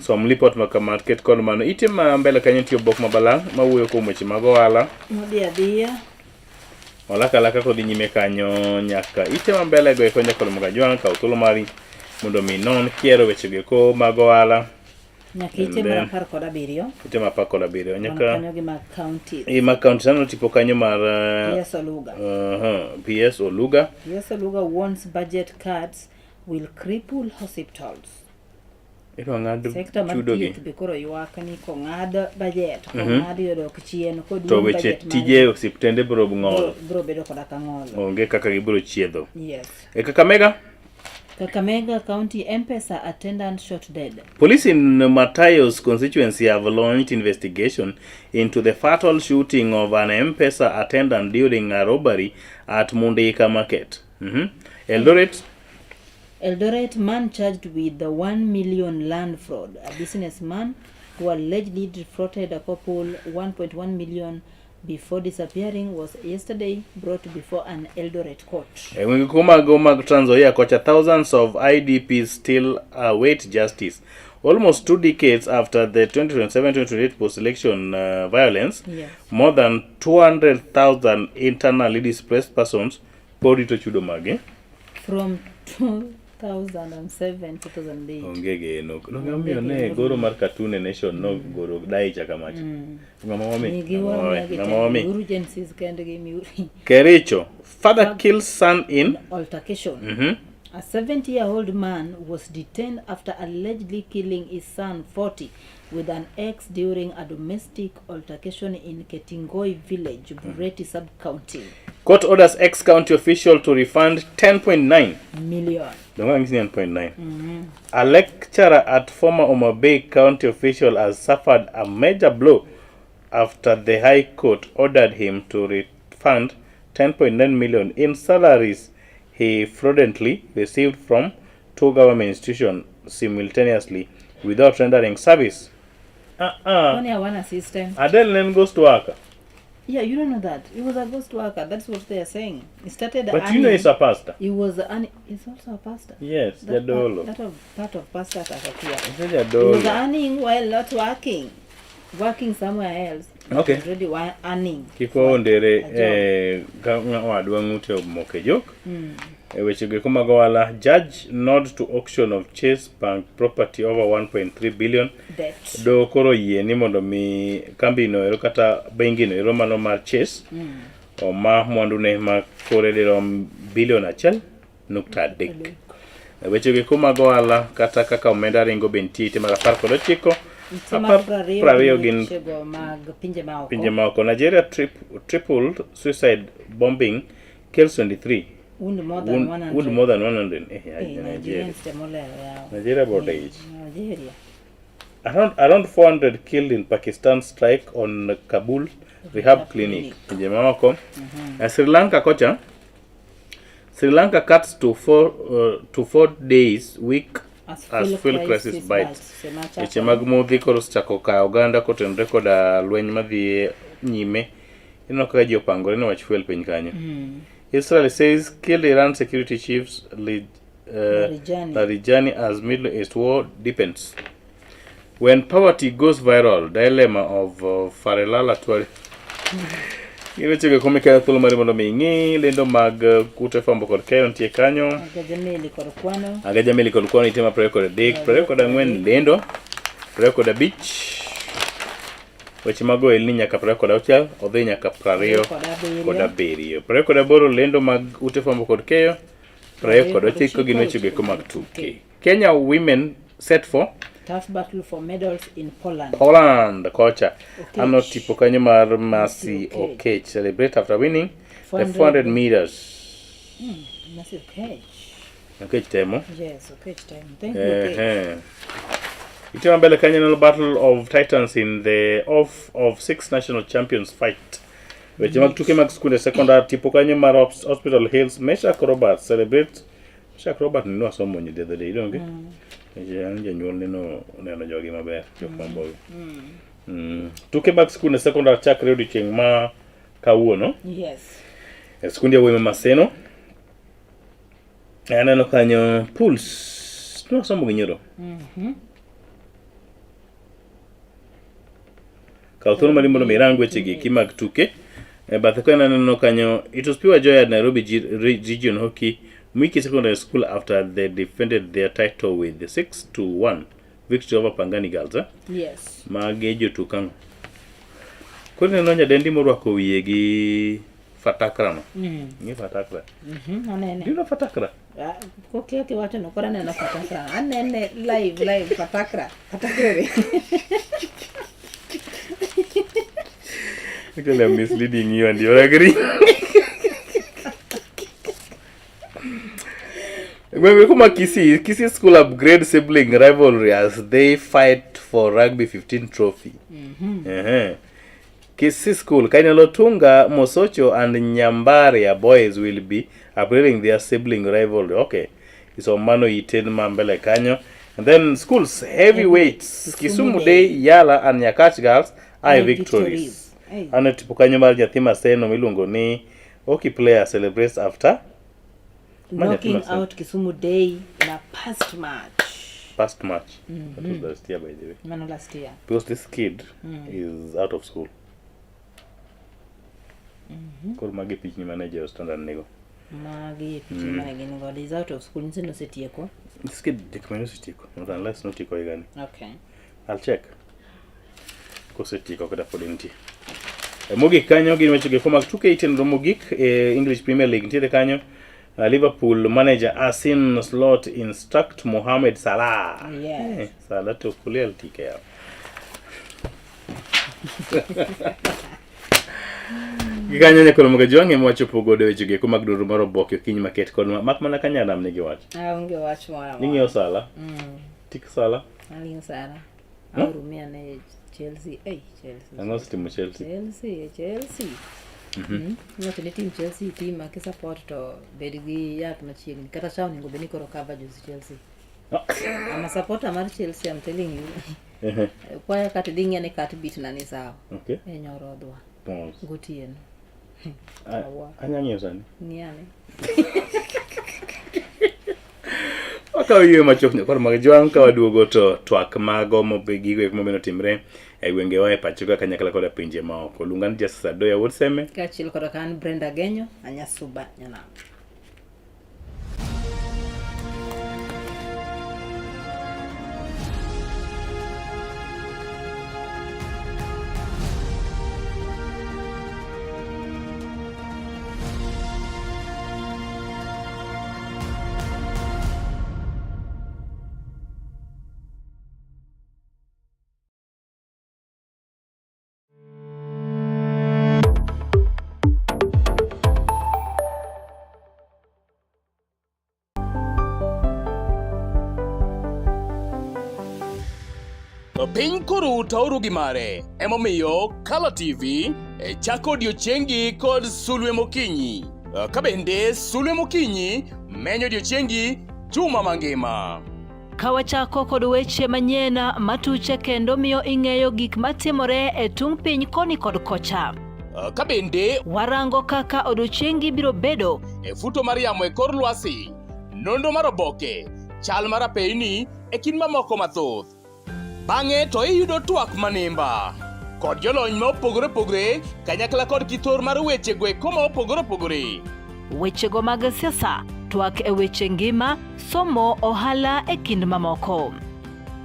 [SPEAKER 1] Som lipot ma kama ket kod mano. Ite ma mbele kanyo nitie obok ma balang' mawuoyo kuom weche mag ohala.
[SPEAKER 2] Modhi adhiya.
[SPEAKER 1] Olaka alaka kodhi nyime kanyo nyaka ite ma mbele go eko nyaka Ramogi Ajwang' kaw thuolo mari mondo mi non kiero weche go eko mag ohala.
[SPEAKER 2] Nyaka ite
[SPEAKER 1] And
[SPEAKER 2] mar
[SPEAKER 1] then-
[SPEAKER 2] 17.
[SPEAKER 1] Ite ma 17
[SPEAKER 2] Wan
[SPEAKER 1] nyaka
[SPEAKER 2] kanyo gi mag county.
[SPEAKER 1] e ma county sano tipo kanyo mar
[SPEAKER 2] PS Oluga.
[SPEAKER 1] PS Oluga.
[SPEAKER 2] PS Oluga warns budget cuts will cripple hospitals.
[SPEAKER 1] Idwa ng'ad
[SPEAKER 2] Sekta mar
[SPEAKER 1] chudo gi
[SPEAKER 2] thieth be koro ywak ni kong'ad budget, kong'ad yodok chien,
[SPEAKER 1] to
[SPEAKER 2] koduong
[SPEAKER 1] weche
[SPEAKER 2] budget mar
[SPEAKER 1] tije osiptende biro ng'ol.
[SPEAKER 2] biro bedo koda ka ng'ol.
[SPEAKER 1] Onge kaka gibiro chiedho.
[SPEAKER 2] Yes.
[SPEAKER 1] E Kakamega,
[SPEAKER 2] Kakamega County M-Pesa attendant shot dead.
[SPEAKER 1] Police in Matayos constituency have launched investigation into the fatal shooting of an M-Pesa attendant during a robbery at Mundika Market. Eldoret,
[SPEAKER 2] Eldoret man charged with the 1 million land fraud. A businessman who allegedly defrauded a couple 1.1 million before disappearing was yesterday brought before an Eldoret court.
[SPEAKER 1] E gwenge kumago mag Trans Nzoia kocha thousands of IDPs still await justice. Almost 2 decades after the 2027-2028 post-election violence, more than 200,000 internally displaced persons pod rito chudo mage.
[SPEAKER 2] From 2007 2008.
[SPEAKER 1] Onge geno. Donge omiyo ne goro mar Cartoon Nation no goro daicha kamacha. Ng'ama wami?
[SPEAKER 2] Migi
[SPEAKER 1] Ng'ama
[SPEAKER 2] wami
[SPEAKER 1] wami? Ng'ama wami?
[SPEAKER 2] Miuru agencies kendgi miuru
[SPEAKER 1] Kericho. Father kills son in
[SPEAKER 2] altercation. A 70-year-old man was detained after allegedly killing his son 40 with an axe during a domestic altercation in Ketingoi village, Bureti sub-county.
[SPEAKER 1] Court orders ex-county official to refund 10.9
[SPEAKER 2] Million.
[SPEAKER 1] Donge ang'isi ni 1.9. A lecturer at former Homa Bay County official has suffered a major blow after the High Court ordered him to refund 10.9 million in salaries he fraudulently received from two government institutions simultaneously without rendering service.
[SPEAKER 2] Kwani hawana system?
[SPEAKER 1] Adel ne en ghost worker.
[SPEAKER 2] Yeah, you don't know that. He was a ghost worker. That's what they are saying. He started
[SPEAKER 1] But you know he's a pastor.
[SPEAKER 2] He was an, he's also a pastor.
[SPEAKER 1] Yes,
[SPEAKER 2] That
[SPEAKER 1] Jadolo.
[SPEAKER 2] part, that of, part of pastor Takakia.
[SPEAKER 1] He's a
[SPEAKER 2] He was
[SPEAKER 1] Jadolo.
[SPEAKER 2] earning while not working. Working somewhere else.
[SPEAKER 1] Okay.
[SPEAKER 2] Already earning.
[SPEAKER 1] Kik waondere
[SPEAKER 2] A job.
[SPEAKER 1] ka wadwa ng'ute omoko e jok. E weche go eko mag ohala, judge nod to auction of Chase Bank property over 1.3 billion.
[SPEAKER 2] Debt.
[SPEAKER 1] Do koro yie ni mondo mi kambi no ero kata bengi no ero mano mar Chase oma mwandune ma kore dirom bilion 1.3. E weche go eko mag ohala kata kaka omenda ringo be nitie ite mar 19.
[SPEAKER 2] Ite mar
[SPEAKER 1] 20
[SPEAKER 2] 20
[SPEAKER 1] gin
[SPEAKER 2] wechego mag pinje maoko.
[SPEAKER 1] Pinje maoko. Nigeria tripled suicide bombing kills 23.
[SPEAKER 2] Wound more than
[SPEAKER 1] Wound,
[SPEAKER 2] 100.
[SPEAKER 1] wound more than 100.
[SPEAKER 2] Eh,
[SPEAKER 1] Nigeria.
[SPEAKER 2] Nigerians temo lero yawa.
[SPEAKER 1] Nigeria border age.
[SPEAKER 2] Nigeria.
[SPEAKER 1] Around 400 killed in Pakistan strike on Kabul rehab clinic. Pinje maoko. Sri Lanka kocha. Sri Lanka cuts to 4 days week.
[SPEAKER 2] As
[SPEAKER 1] as
[SPEAKER 2] fuel
[SPEAKER 1] fuel
[SPEAKER 2] crisis
[SPEAKER 1] crisis bites.
[SPEAKER 2] bites. Sema chako.
[SPEAKER 1] Weche mag modhi koro osechako kayo oganda kotenore koda lweny madhi nyime. Ineno kaka ji opangore ne wach fuel piny kanyo. Israel says killed Iran security chiefs
[SPEAKER 2] Larijani.
[SPEAKER 1] Larijani as Middle East war deepens. When poverty goes viral, dilemma of Farelala Tuare. Gin wechego eko mikayo thuolo mari mondo mi ing'i lendo mag kute fwambo kod keyo nitie kanyo.
[SPEAKER 2] Agaja meli kod kwano.
[SPEAKER 1] Agaja meli kod kwano nitie ma 23, 24 lendo, 25 weche mag ohelni nyaka 26 odhi nyaka 27. 28 lendo mag ute fwambo kod keyo, 29 gin weche eko mag tuke. Kenya women set for
[SPEAKER 2] Tough battle for medals in Poland.
[SPEAKER 1] Poland kocha.
[SPEAKER 2] Okech.
[SPEAKER 1] Ano tipo kanyo mar Mercy
[SPEAKER 2] Okech.
[SPEAKER 1] Okech celebrate after winning the
[SPEAKER 2] 400
[SPEAKER 1] 400 meters.
[SPEAKER 2] Mercy Okech.
[SPEAKER 1] Okech temo.
[SPEAKER 2] Yes, Okech time. Thank you, Okech.
[SPEAKER 1] Ehe. Itema mbele kanyo neno Battle of Titans in the off of six national champions fight. Weche mag tuke mag skunde sekondar tipo kanyo mar Hospital Hills Meshak Roberts celebrate Meshak Robert ni nwasomo the other day donge? Nikech an janyuol neno neno jogi maber jok mambogi. Tuke mag skunde sekondar chakre odiochieng' ma kawuono.
[SPEAKER 2] Yes.
[SPEAKER 1] E skunde yawuoyi ma Maseno. Aneno kanyo Pulse. Nwasomo gi nyoro. Kaw thuolo mari mondo mi irang weche gi eki mag tuke. E bathe koni aneno kanyo it was pure joy at Nairobi Region Hockey Mwiki Secondary School after they defended their title with the 6-1 victory over Pangani Girls. Eh?
[SPEAKER 2] Yes.
[SPEAKER 1] Magi jotuk ang'o? Koro ineno nyadendi morwako wiye gi fatakra no. Ing'e fatakra?
[SPEAKER 2] Anene.
[SPEAKER 1] Do you know fatakra?
[SPEAKER 2] Ah, kokia kiwacho no koro aneno fatakra. Anene live live fatakra. Fatakra re.
[SPEAKER 1] Actually, I'm misleading you and you're agreeing. Gwenge kuma Kisii, Kisii School upgrade sibling rivalry as they fight for Rugby 15 trophy. Ehe. Kisii School, Kanyalotunga, Mosocho and Nyambaria boys will be upgrading their sibling rivalry. Okay. So mano iten mambele kanyo. And then schools heavyweights, Kisumu
[SPEAKER 2] Kisumu
[SPEAKER 1] Day, Yala and Nyakach girls are
[SPEAKER 2] Eye
[SPEAKER 1] victories.
[SPEAKER 2] victories. Hey.
[SPEAKER 1] Ano tipo kanyo mar nyathi Maseno miluongo ni hockey player celebrates after Ma nyathi
[SPEAKER 2] Knocking
[SPEAKER 1] Maseno.
[SPEAKER 2] out Kisumu Day in a past match.
[SPEAKER 1] Past match. That was last year by the way.
[SPEAKER 2] Mano last year.
[SPEAKER 1] Because this kid is out of school. Koro magi pichni mane jo standard nigo.
[SPEAKER 2] Magi e pichni mane gin godo. Is out of school. Nyiso ni osetieko.
[SPEAKER 1] This kid dik mane osetieko. Not unless notieko higani.
[SPEAKER 2] Okay.
[SPEAKER 1] I'll check. Kosetieko kata pod entie. E, mogik kanyo gin weche go mag tuke itenro mogik e English Premier League nitiere kanyo. Liverpool manager Arsene Slot instruct Mohamed Salah.
[SPEAKER 2] Yes.
[SPEAKER 1] Salah to kuliel tike yawa. Gikanyo nyakoro mga jwang'e mwachopo godo weche go eko mag dwaro mar oboke okinyi maket kod mak mana ka nyanam nigi wach.
[SPEAKER 2] Aonge wach moro amora.
[SPEAKER 1] Ning'iyo Salah. Tik Salah.
[SPEAKER 2] Ang'iyo Salah. Ahurumia ne Chelsea. Ei, Chelsea.
[SPEAKER 1] Ang'o osetimo Chelsea?
[SPEAKER 2] Chelsea, Chelsea. Iwacho ni team Chelsea team ma kisupport to bed gi yath machiegni. Kata sha onego bed ni koro cover juzi Chelsea. I'm a supporter mar Chelsea, I'm telling you. Kwaya kata idhi ng'iya ni kat beat na ni sawa.
[SPEAKER 1] Okay.
[SPEAKER 2] E nyorodhwa
[SPEAKER 1] Pause.
[SPEAKER 2] gotieno.
[SPEAKER 1] Anya ng'iyo sani.
[SPEAKER 2] Ng'iyane.
[SPEAKER 1] Wakawo yweyo machuok nyakwar mag jwang' ka waduogo to twak mago gigo eko mabende otimre e gwengewa e pacho ka kanyakla koda pinje maoko. Luonga ni Justice Adoya Wuod Seme.
[SPEAKER 2] Kaachiel koda ka an Brenda Genyo, Anyasuba Nyanam.
[SPEAKER 3] Piny koru tauru gi mare, emomiyo Color TV e chako odiochiengi kod sulwe mokinyi. Ka bende sulwe mokinyi menyo odiochiengi juma mangima.
[SPEAKER 4] Ka wachako kod weche manyien matuche kendo miyo ing'eyo gik matimore e tung' piny koni kod kocha.
[SPEAKER 3] Ka bende
[SPEAKER 4] Warango kaka odiochiengi biro bedo
[SPEAKER 3] e futo mar yamo e kor lwasi, nonro mar oboke, chal mar apeyni e kind mamoko mathoth. Bang'e to iyudo twak manimba kod jolony ma opogore opogore kanyakla kod kithor mar wechego eko ma opogore opogore.
[SPEAKER 4] Wechego mag siasa, twak e weche ngima, somo, ohala e kind mamoko.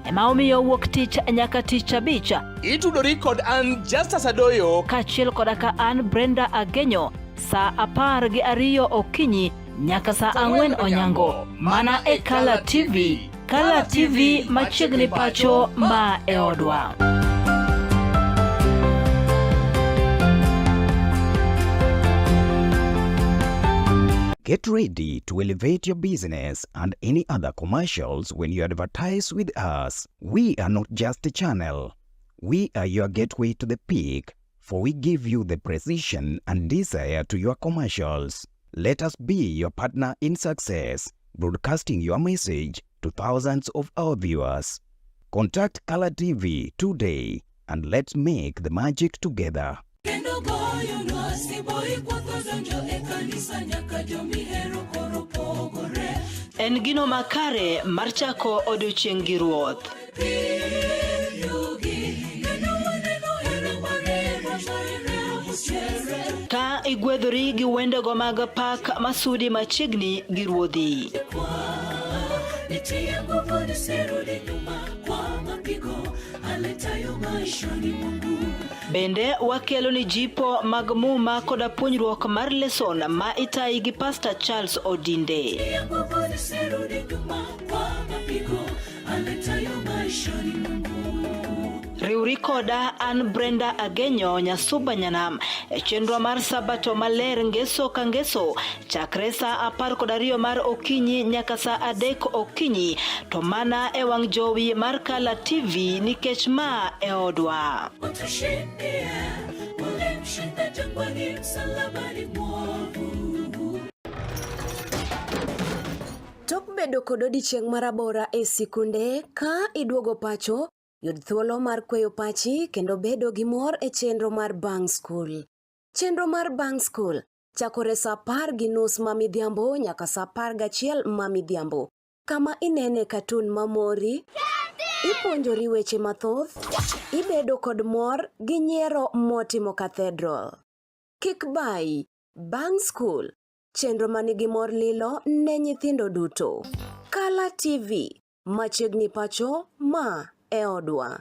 [SPEAKER 4] Ema omiyo wuok tich nyaka tich abich
[SPEAKER 3] Itudori kod an Justus Adoyo
[SPEAKER 4] kaachiel koda ka an Brenda Agenyo saa 12 okinyi nyaka saa 4 onyango mana e Kala TV. Kala TV machiegni pacho ma e odwa.
[SPEAKER 5] Get ready to elevate your business and any other commercials when you advertise with us. We are not just a channel. We are your gateway to the peak, for we give you the precision and desire to your commercials. Let us be your partner in success, broadcasting your message to thousands of our viewers. Contact Color TV today and let's make the magic together.
[SPEAKER 6] Kendo goyonwa siboi kwotho donjo e kanisa nyaka jomihero koro pogore.
[SPEAKER 4] En gino makare mar chako odiochieng' gi Ruoth.
[SPEAKER 6] Yugi kendo waneno hera mare machwere usiere.
[SPEAKER 4] Ka igwedhori gi wendego mag pak masudi machiegni gi Ruodhi.
[SPEAKER 6] Nitie nguvu nisirudi nyuma kwa mapigo aletayo maishani mwangu.
[SPEAKER 4] Bende wakelo ni jipo mag muma koda puonjruok mar leson ma itayi gi Pastor Charles Odinde.
[SPEAKER 6] Nitie nguvu nisirudi nyuma kwa mapigo aletayo maishani mwangu.
[SPEAKER 4] Riwri koda an Brenda Agenyo Nyasuba Nyanam e chenro mar Sabato maler ngeso ka ngeso chakre saa 12 mar okinyi nyaka saa 3 okinyi to mana e wang' jowi mar Kala TV nikech ma e odwa.
[SPEAKER 6] Utushindie, ulimshinda jangwani, msalabani mwovu.
[SPEAKER 7] Tok bedo kod odiechieng' marabora e sikunde, ka iduogo pacho, yud thuolo mar kweyo pachi kendo bedo gi mor e chenro mar Bang' School. Chenro mar Bang' School chakore saa 10:30 ma midhiambo nyaka saa 11 ma midhiambo, kama inene katun mamori, ipuonjori weche mathoth, ibedo kod mor gi nyiero motimo cathedral. Kik bayi, Bang' School, chenro manigi mor lilo ne nyithindo duto. Kala TV, machiegni pacho ma e odwa.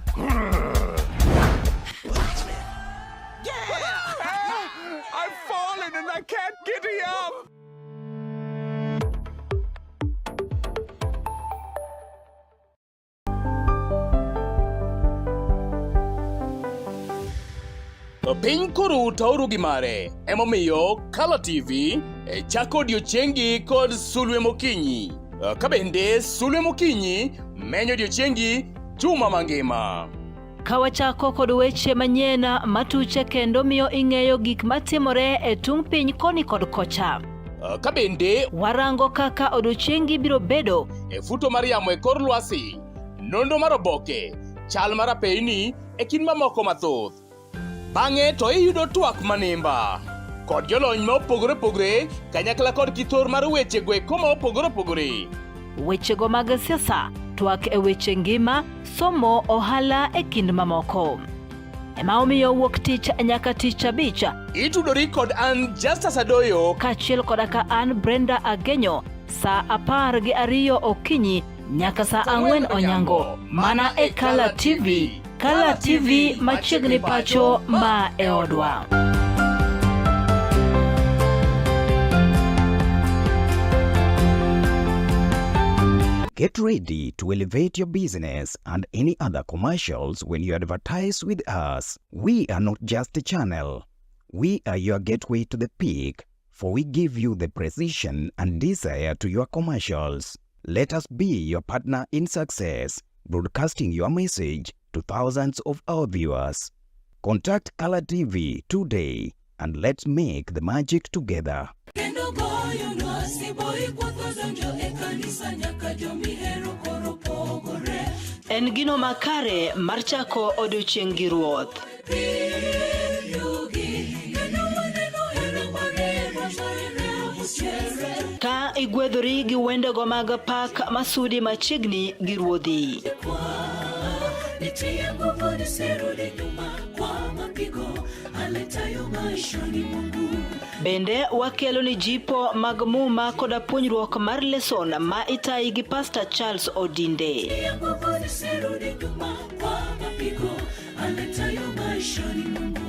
[SPEAKER 8] I've fallen and I can't get up.
[SPEAKER 3] Piny koro utauru gi mare emomiyo Kala TV e chako odiochiengi kod sulwe mokinyi. Ka bende sulwe mokinyi menyo odiochiengi juma mangima.
[SPEAKER 4] Ka wachako kod weche manyien matuche kendo miyo ing'eyo gik matimore e tung' piny koni kod kocha.
[SPEAKER 3] Ka bende
[SPEAKER 4] Warango kaka odiochiengi biro bedo
[SPEAKER 3] e futo mar yamo e kor lwasi, nonro mar oboke, chal mar apeyni e kind mamoko mathoth. Bang'e to iyudo twak manimba kod jolony ma opogore opogore kanyakla kod kithor mar wechego eko ma opogore opogore.
[SPEAKER 4] Wechego mag siasa, twak e weche ngima, somo, ohala e kind mamoko. Ema omiyo wuok tich nyaka tich abich
[SPEAKER 3] Itudori kod an Justus Adoyo
[SPEAKER 4] kaachiel koda ka an Brenda Agenyo saa 12 okinyi nyaka saa 4 onyango mana e Kala TV. Kala TV machiegni pacho ma e odwa.
[SPEAKER 5] Get ready to elevate your business and any other commercials when you advertise with us. We are not just a channel. We are your gateway to the peak, for we give you the precision and desire to your commercials. Let us be your partner in success, broadcasting your message to thousands of our viewers. Contact Color TV today and let's make the magic together.
[SPEAKER 6] Kendo goyonwa siboi kwotho donjo e kanisa nyaka jomihero koro pogore. pogore.
[SPEAKER 4] En gino makare mar chako odiochieng' gi Ruoth. Ka igwedhori gi wendego mag pak masudi machiegni gi Ruodhi.
[SPEAKER 6] Nitie nguvu nisirudi nyuma kwa mapigo aletayo maishani mwangu.
[SPEAKER 4] Bende wakelo ni jipo mag muma koda puonjruok mar leson ma itayi gi Pastor Charles Odinde.
[SPEAKER 6] Nitie nguvu nisirudi nyuma kwa mapigo aletayo maishani mwangu.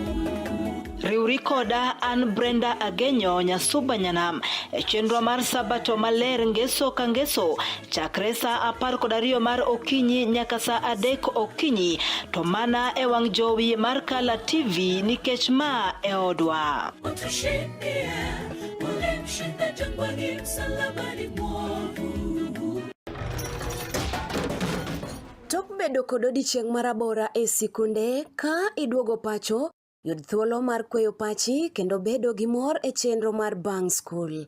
[SPEAKER 4] Riwri koda an Brenda Agenyo Nyasuba Nyanam e chenro mar Sabato Maler ngeso ka ngeso chakre saa 12 mar okinyi nyaka saa 3 okinyi to mana e wang' jowi mar Kala TV nikech ma e odwa.
[SPEAKER 6] Utushindie, ulimshinda jangwani, msalabani mwovu.
[SPEAKER 7] Tok bedo kod odiechieng' marabora e sikunde, ka iduogo pacho, yud thuolo mar kweyo pachi kendo bedo gi mor e chenro mar Bang' Skul.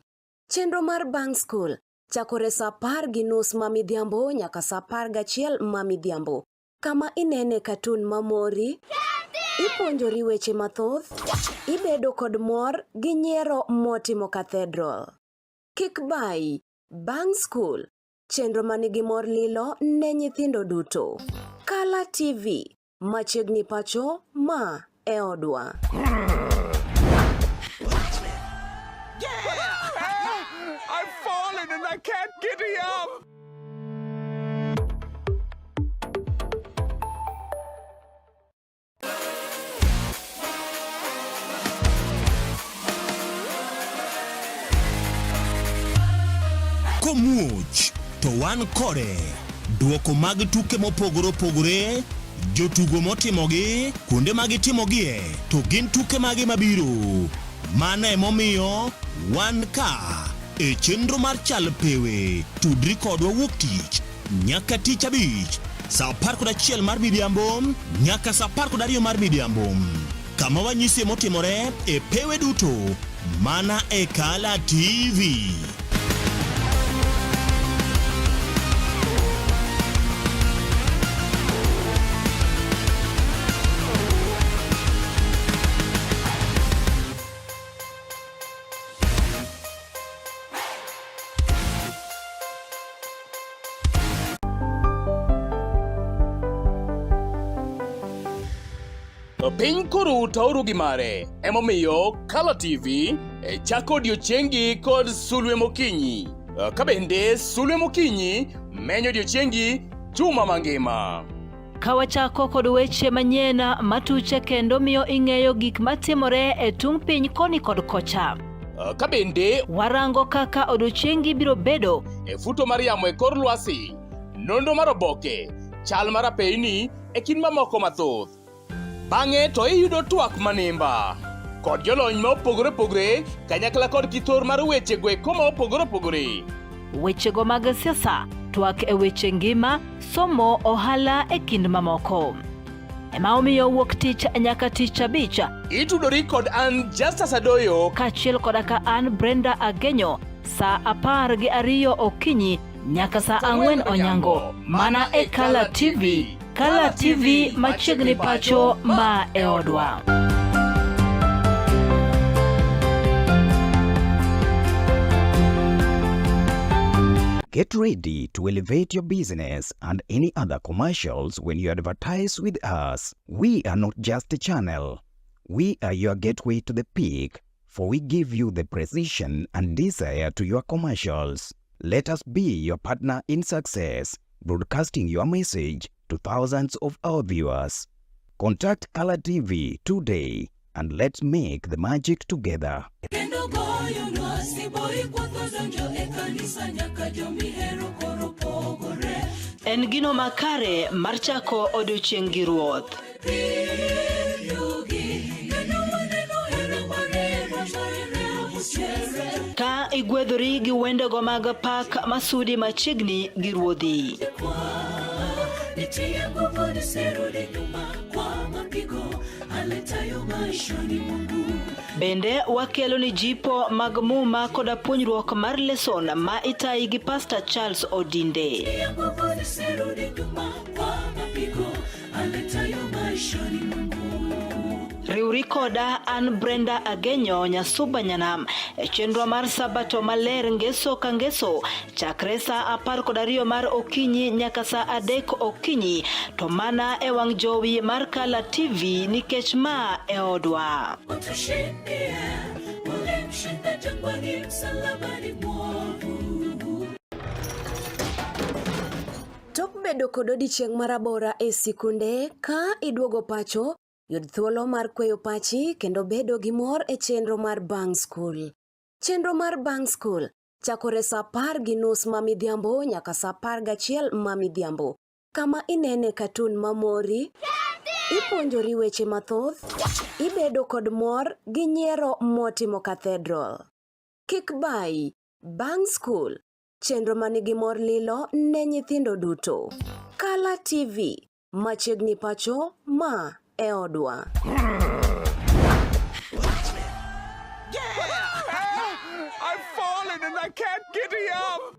[SPEAKER 7] Chenro mar Bang' Skul chakore saa 10:30 ma midhiambo nyaka saa 11 ma midhiambo, kama inene katun mamori, ipuonjori weche mathoth, ibedo kod mor gi nyiero motimo cathedral. Kik bayi, Bang' Skul, chenro manigi mor lilo ne nyithindo duto. Kala TV, machiegni pacho, ma e odwa.
[SPEAKER 8] I've fallen and I can't giddy up.
[SPEAKER 9] Komuoch to wan kode. Duoko mag tuke mopogore opogore, jotugo motimogi, kuonde ma gitimogie, to gin tuke mage mabiro. Mano emomiyo wan ka e chenro mar Chal Pewe. Tudri kodwa wuok tich nyaka tich abich saa 11 mar midhiambo nyaka saa 12 mar midhiambo kama wanyisie motimore e pewe duto mana e Kala TV.
[SPEAKER 3] To piny koro utauru gi mare. Emomiyo Kala TV e chako odiechiengi kod sulwe mokinyi. Ka bende sulwe mokinyi menyo odiechiengi juma mangima.
[SPEAKER 4] Ka wachako kod weche manyien matuche kendo miyo ing'eyo gik matimore e tung' piny koni kod kocha.
[SPEAKER 3] Ka bende
[SPEAKER 4] warango kaka odiechiengi biro bedo
[SPEAKER 3] e futo mar yamo e kor lwasi, nonro mar oboke, chal mar apeyni e kind mamoko mathoth. Bang'e to iyudo twak manimba kod jolony ma opogore opogore kanyakla kod kithor mar weche go eko ma opogore opogore.
[SPEAKER 4] Wechego mag siasa, twak e weche ngima, somo, ohala e kind mamoko. Ema omiyo wuok tich nyaka tich abich.
[SPEAKER 3] Itudori kod an Justus Adoyo
[SPEAKER 4] kaachiel koda ka an Brenda Agenyo saa 12 okinyi nyaka saa 4 onyango mana e Kala TV. Kala TV machiegni pacho ma e odwa.
[SPEAKER 5] Get ready to elevate your business and any other commercials when you advertise with us. We are not just a channel. We are your gateway to the peak, for we give you the precision and desire to your commercials. Let us be your partner in success, broadcasting your message to thousands of our viewers. Contact Kala TV today and let's make the magic together.
[SPEAKER 6] Kendo goyonwa siboi kwatho donjo e kanisa nyaka jomihero koro pogore.
[SPEAKER 4] En gino makare mar chako odiochieng' gi Ruoth. Ka igwedhori gi wendego mag pak masudi machiegni gi Ruodhi.
[SPEAKER 6] Nitie nguvu nisirudi nyuma kwa mapigo aletayo maishani mwangu.
[SPEAKER 4] Bende wakelo ni jipo mag muma koda puonjruok mar leson ma itayi gi Pastor Charles Odinde.
[SPEAKER 6] Tia nguvu nisirudi nyuma kwa mapigo aletayo maishani mwangu.
[SPEAKER 4] Riwri koda an Brenda Agenyo Nyasuba Nyanam e chenro mar Sabato Maler ngeso ka ngeso chakre saa 12 mar okinyi nyaka saa 3 okinyi to mana e wang' jowi mar Kala TV nikech ma e odwa.
[SPEAKER 6] Utushindie, ulimshinda jangwani, msalabani mwovu.
[SPEAKER 7] Tok bedo kod odiechieng' marabora e sikunde, ka iduogo pacho, yud thuolo mar kweyo pachi kendo bedo gi mor e chenro mar Bang' Skul. Chenro mar Bang' Skul chakore saa 10:30 ma midhiambo nyaka saa 11 ma midhiambo, kama inene katun mamori, ipuonjori weche mathoth, ibedo kod mor gi nyiero motimo cathedral. Kik bayi, Bang' Skul, chenro manigi mor lilo ne nyithindo duto. Kala TV, machiegni pacho, ma e odwa.
[SPEAKER 8] I've fallen and I can't giddy up.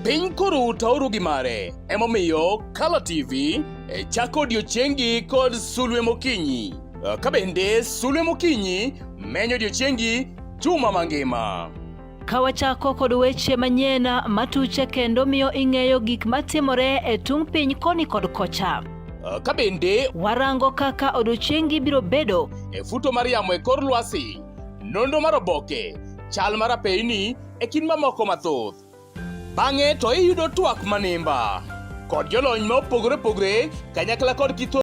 [SPEAKER 3] Piny koro taoru gi mare, emomiyo Kala TV e chako odiechiengi kod sulwe mokinyi. Ka bende sulwe mokinyi menyo odiechiengi juma mangima.
[SPEAKER 4] Ka wachako kod weche manyien matuche kendo miyo ing'eyo gik matimore e tung' piny koni kod kocha.
[SPEAKER 3] Ka bende
[SPEAKER 4] warango kaka odiechiengi biro bedo
[SPEAKER 3] e futo mar yamo e kor lwasi, nonro mar oboke, chal mar apeyni e kind mamoko mathoth. Bang'e to iyudo twak manimba kod jolony ma opogore opogore kanyakla kod kitho.